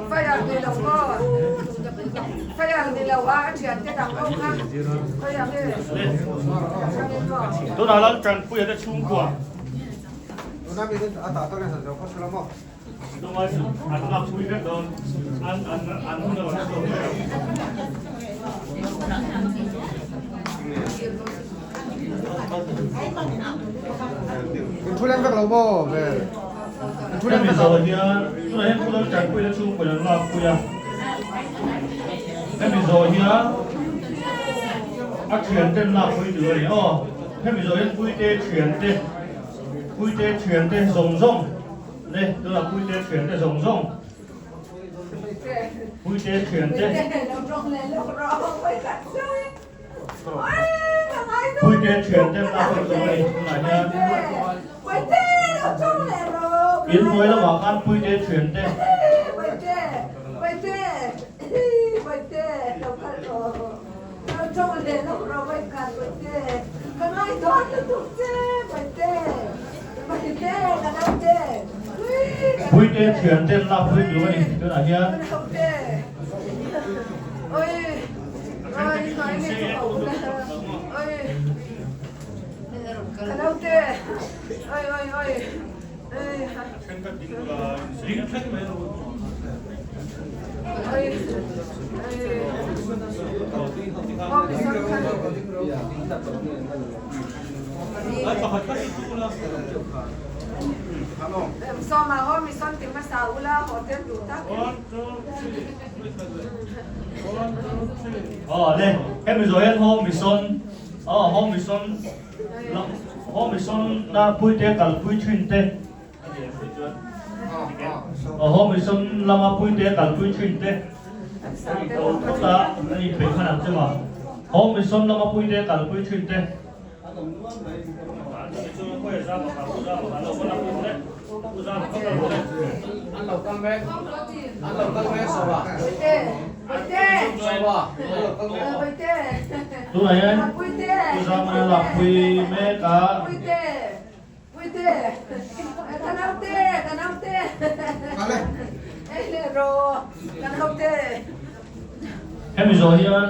Fire ni lo maw? Fire ni lo a a thiante dang ho kha fire nge? Tunah Laltanpuia te chhungkua. An lakpui vek dawn an an an hun a rawn chhuak mai ang. Hemi zawh hian tunah hian Pu Laltanpuia chhungkaw an lakpui a, hemi zawh hian a thianten lakpui tur a ni aw, hemi zawh hian Puite thiante Puite thiante zawng zawng. Le, tunah Puite thiante zawng zawng. Puite thiante. Puite thiante an lak zawng a ni tunah hian. In hnuai lamah khan Puite thiante. Puite thian ten lak pui tur a ni tunah hian. Aw le, hemi zawh hian home mission, aw home mission home mission na puite kalpui thin te aw home mission lama puite kalpui thin te phawt a an inpeih hman ang che ma home mission lama puite kalpui thin te Tunah hian Pu Zamana lakpui mek a. Hemi zawh hian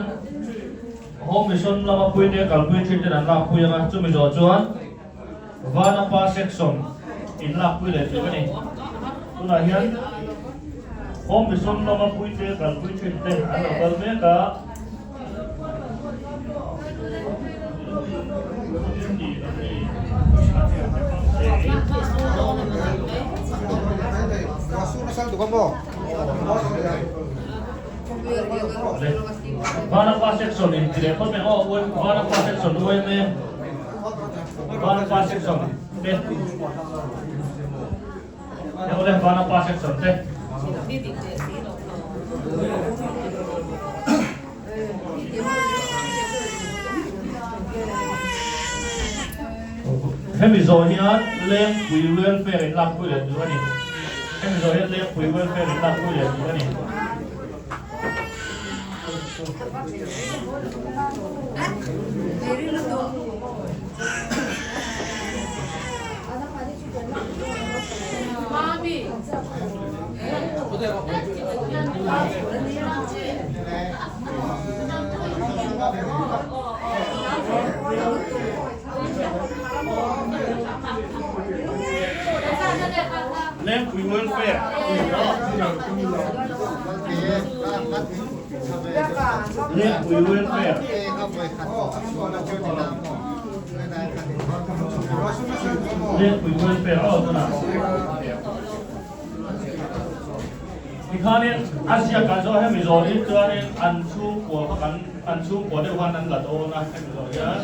Home Mission lama puite kalpui thin ten an lakpui ang a, chumi zawh chuan Vanapa section in lakpui leh tur a ni. Tunah hian Home Mission lama puite kalpui thin te an lo kal mek a. Vanapa section in ti leh phawt mai aw Vanapa section UMA Vanapa section te Ewle Vanapa section te. Hemi zawh hian Lengpui welfare in lakpui leh tur a ni. Hemi zawh hian Lengpui welfare in lakpui leh tur a ni. Le Lengpui Welfare. Lengpui Welfare. Lengpui Welfare aw tunah. Tikhanin a ziakah zawh hemi zawh hi chuanin an chhungkua kha kan an chhungkua deuh khan an la dawn a hemi zawh hian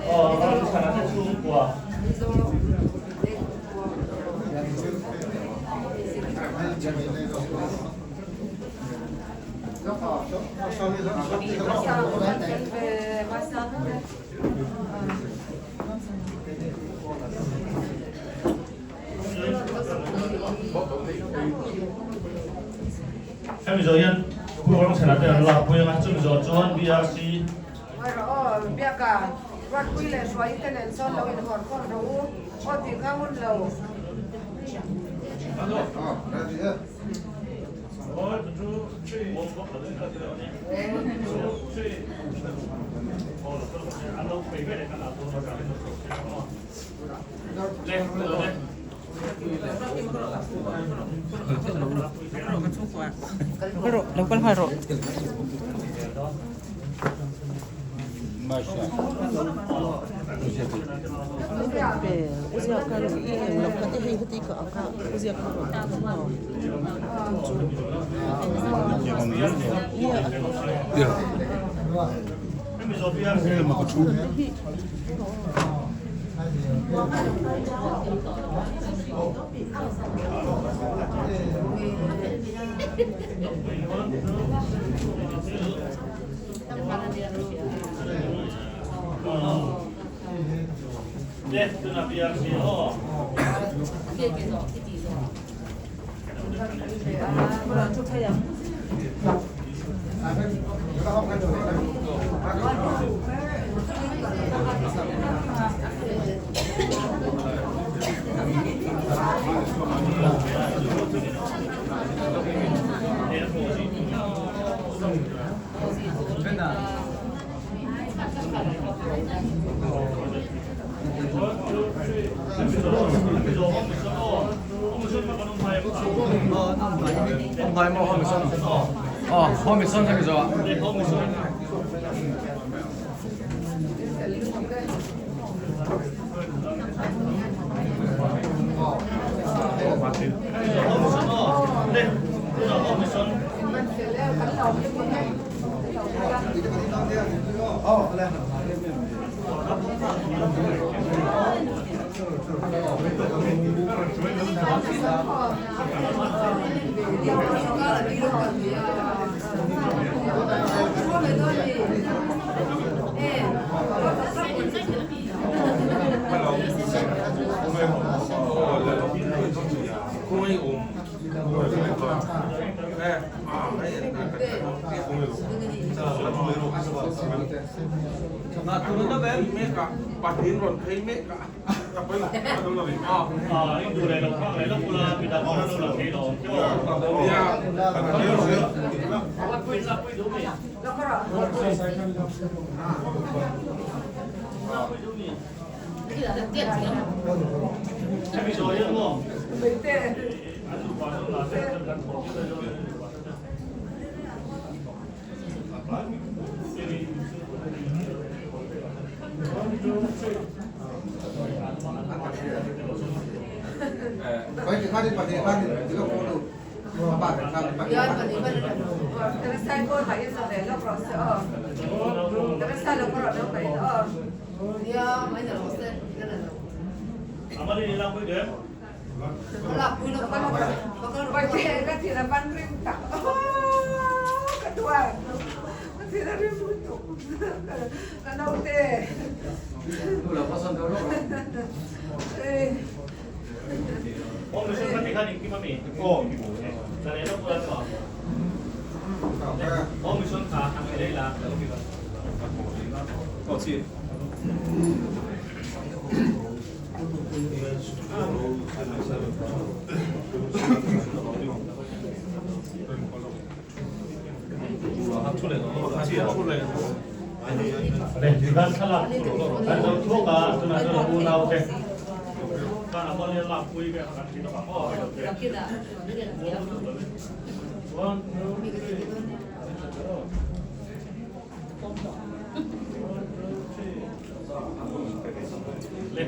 aw Ramchhana te chhungkua. Hemi zawh hian Pu Rangchhana te an lakpui anga chumi zawh chuan BRC Rawh aw, Biaka, Ruatpui leh Hruai te nen sawn lo inhawr khawm rawh u, aw tih kha hun lo. Lo kal nghal rawh. Kan thlalak kan zo thuak a, tunah chuan unau te. Khan a mali a lak pui vel kha kan ti lawk ang aw hei lo te. One, two, three. One, two, three. Le.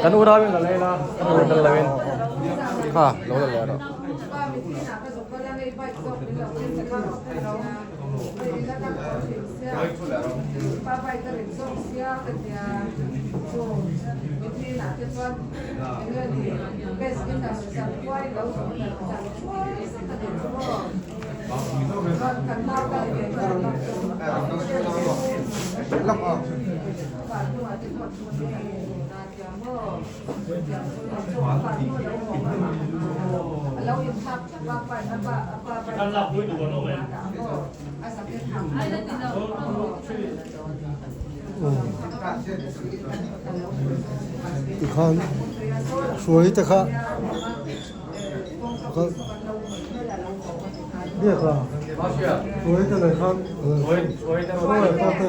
Kan unauin la lei la, kan unau tel loin kha lo la leh rawh. Kan lak pui duh an awm em? Tikhan hruai te kha kha biak a hruai te nen khan hruai ta te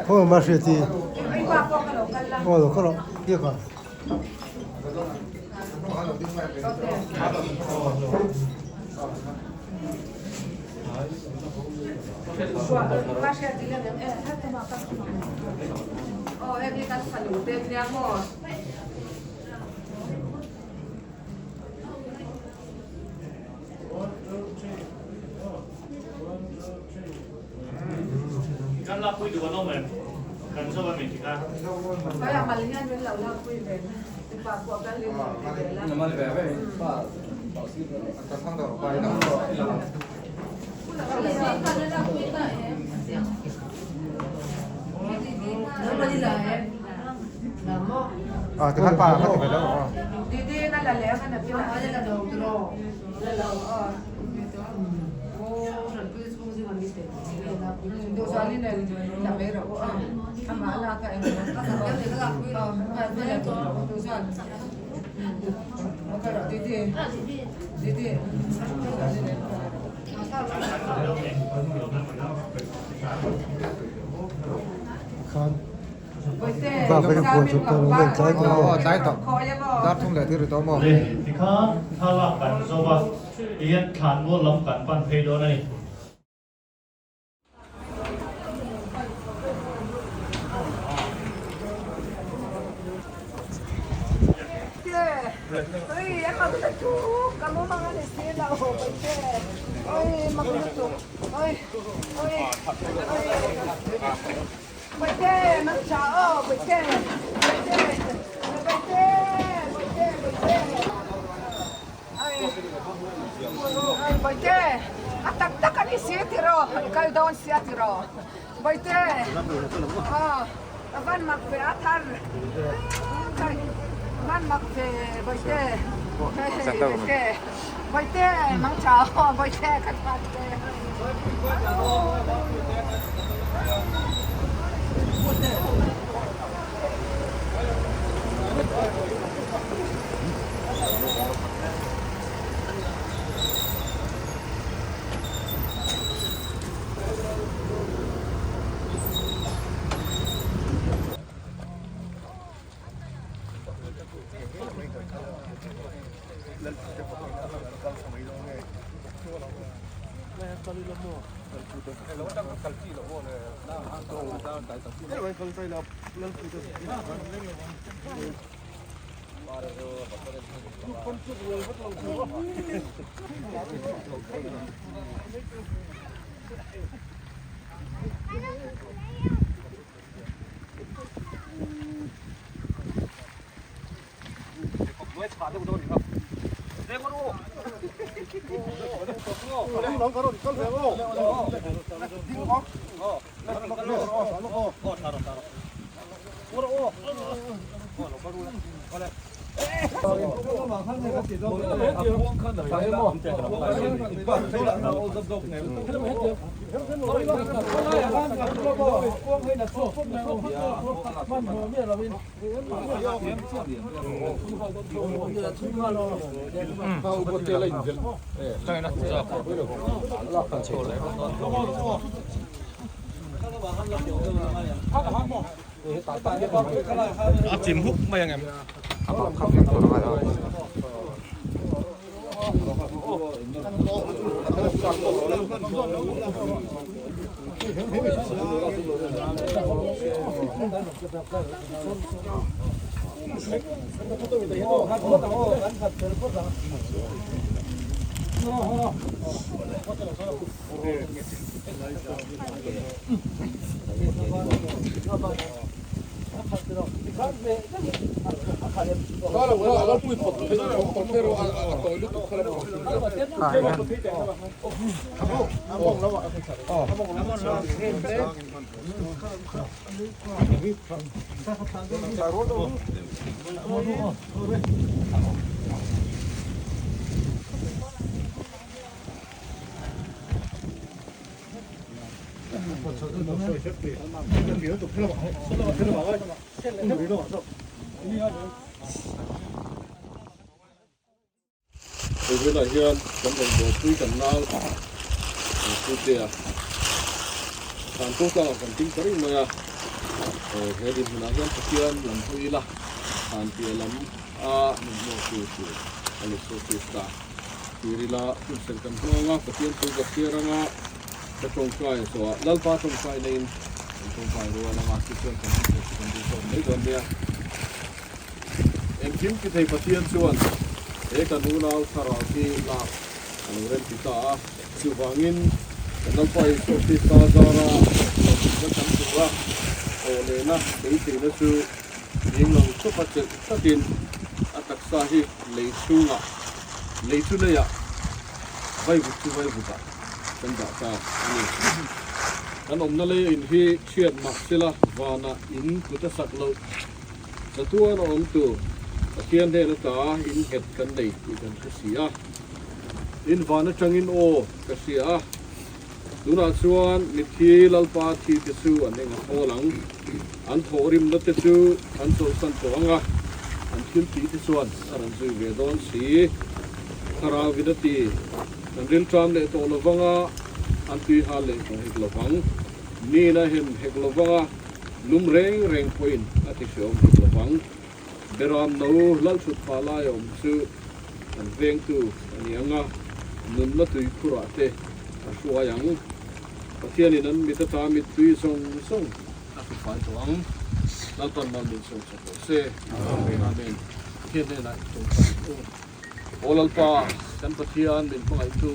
khaw ma hriat hi aw lo kal rawh biak a. Kan lakpui duh an awm em? Kan zo em engtik a? Khan bak a inpuan chawp tawh lo mai tlai tawh maw? Tlai tawh dar thum leh thil ri tawh maw? Le tikhan thlalak kan zo va, tihian thlanmual lam kan pan phei dawn a ni. Bawihte, a tak tak a ni si tiraw, i kal dawn sia tiraw. Bawihte, aw, ka van mak ve a thar, ka van mak ve Bawihte, Bawihte, Bawihte, mang tha aw, Bawihte ka that ve. Tunah hian kan rawn buaipui kan nau Putea thlan pawh tlangah kan ding ta reng mai a, he dinhmunah hian Pathian lam hawi ila thlan piah lam a min hmuak tur tur a ni Isua Krista tir ila hunserh kan hmang a, Pathian thu ka chhiar anga ka tawngtai zawhah Lalpa tawngtai neiin kan tawngtai rual anga tichuan kan hunserh chu kan ding zawk mai dawn nia. Engkim ti thei Pathian chuan he kan unau thlarau hi lak a lo rem ti ta a. Chuvangin kan Lalpa Isua Krista zara hlawhtlinna kan tura awh lehna beiseina chu ning lo chawpa chelh tlatin a taksa hi lei chhungah, lei chu leiah, vaivut chu vaivutah kan dah ta a ni. Kan awmna lei in hi chhiat mah sela vanah in kut a sak loh. Chatuan a awm tur Pathian hnen ata in nghet kan nei tih kan hre si a. In van atangin aw ka hria a, tunah chuan mitthi Lalpa thi te chu an eng a thawl ang, an thawhrimna te chu an chawlhsan tawh ang a, an thil tih te chuan a rawn zui ve dawn si. Thlarau in a ti, kan rilṭam leh tawh lovang a, an tui hal leh tawh hek lovang. Niin a hem hek lovang a. Lum reng reng pawhin a ti hreawm hek lovang. Beram no lalchhut pah lai a awm chu kan vengtu a ni ang a, nunna tui khurah te a hruai ang. Pathianin an mit ata mittui zawng zawng a hru fai tawh ang. Lalpan mal min sawm chak rawh se. Amen. Pathian hnenah i tawngtai ang u. Aw Lalpa, kan Pathian min hmangaihtu,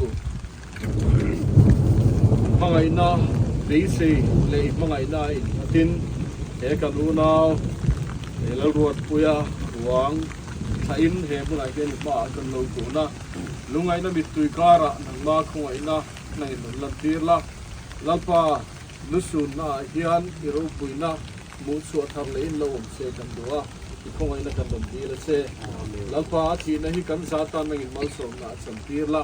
hmangaihna beisei leh i hmangaihna a innghatin he kan unau he Lalruatpuia ruang thlahin he hmunah hian i hmaah kan lo kun a, lungaihna mittui karah nangma khawngaihna nangin rawn lantir la. Lalpa, lusunnaah hian i ropuina Hmuh chhuah thar leh in lo awm se kan duh a, i khawngaihna kan rawn dil a che. Lalpa a thihna hi kan za tan nangin malsawmna a chan tir la,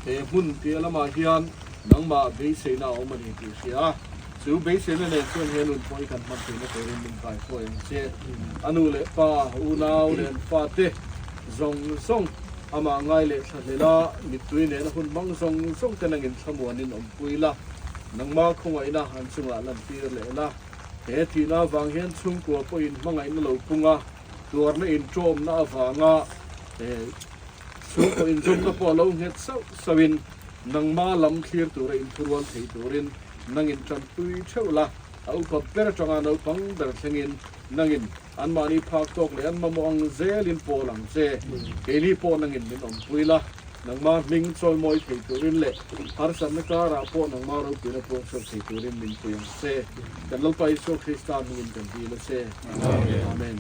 he hmun piah lamah hian nangmah beiseina a awm a ni tih hria a, chu beiseina nen chuan he nun pawh hi kan hman theihna turin min kaihruai ang che. A nu leh pa, unau leh an fate zawng zawng amah ngai leh thlahlel a, mittui nena hun hmang zawng zawng te nangin thlamuanin awmpui la, nangmah khawngaihna an chungah lantir leh la. He thihna avang hian chhungkua pawhin hmangaihna lo pung a, tuarna inṭawmna avanga chhungkaw inzawmna pawh a lo nghet sauh sauhin nangma lam thlir tura inthurual thei turin nang inṭanpui theuh la, a upa ber aṭanga naupang ber thlengin. Nangin anmahni phak tawk leh an mamawh ang zelin pawl ang che. Keini pawh nangin min awmpui la, nangma hming chawimawi thei turin leh harsatna karah pawh nangma ropuina puang chhuak thei turin min pui ang che. Kan Lalpa Isua Krista hmingin kan dil a che. Amen.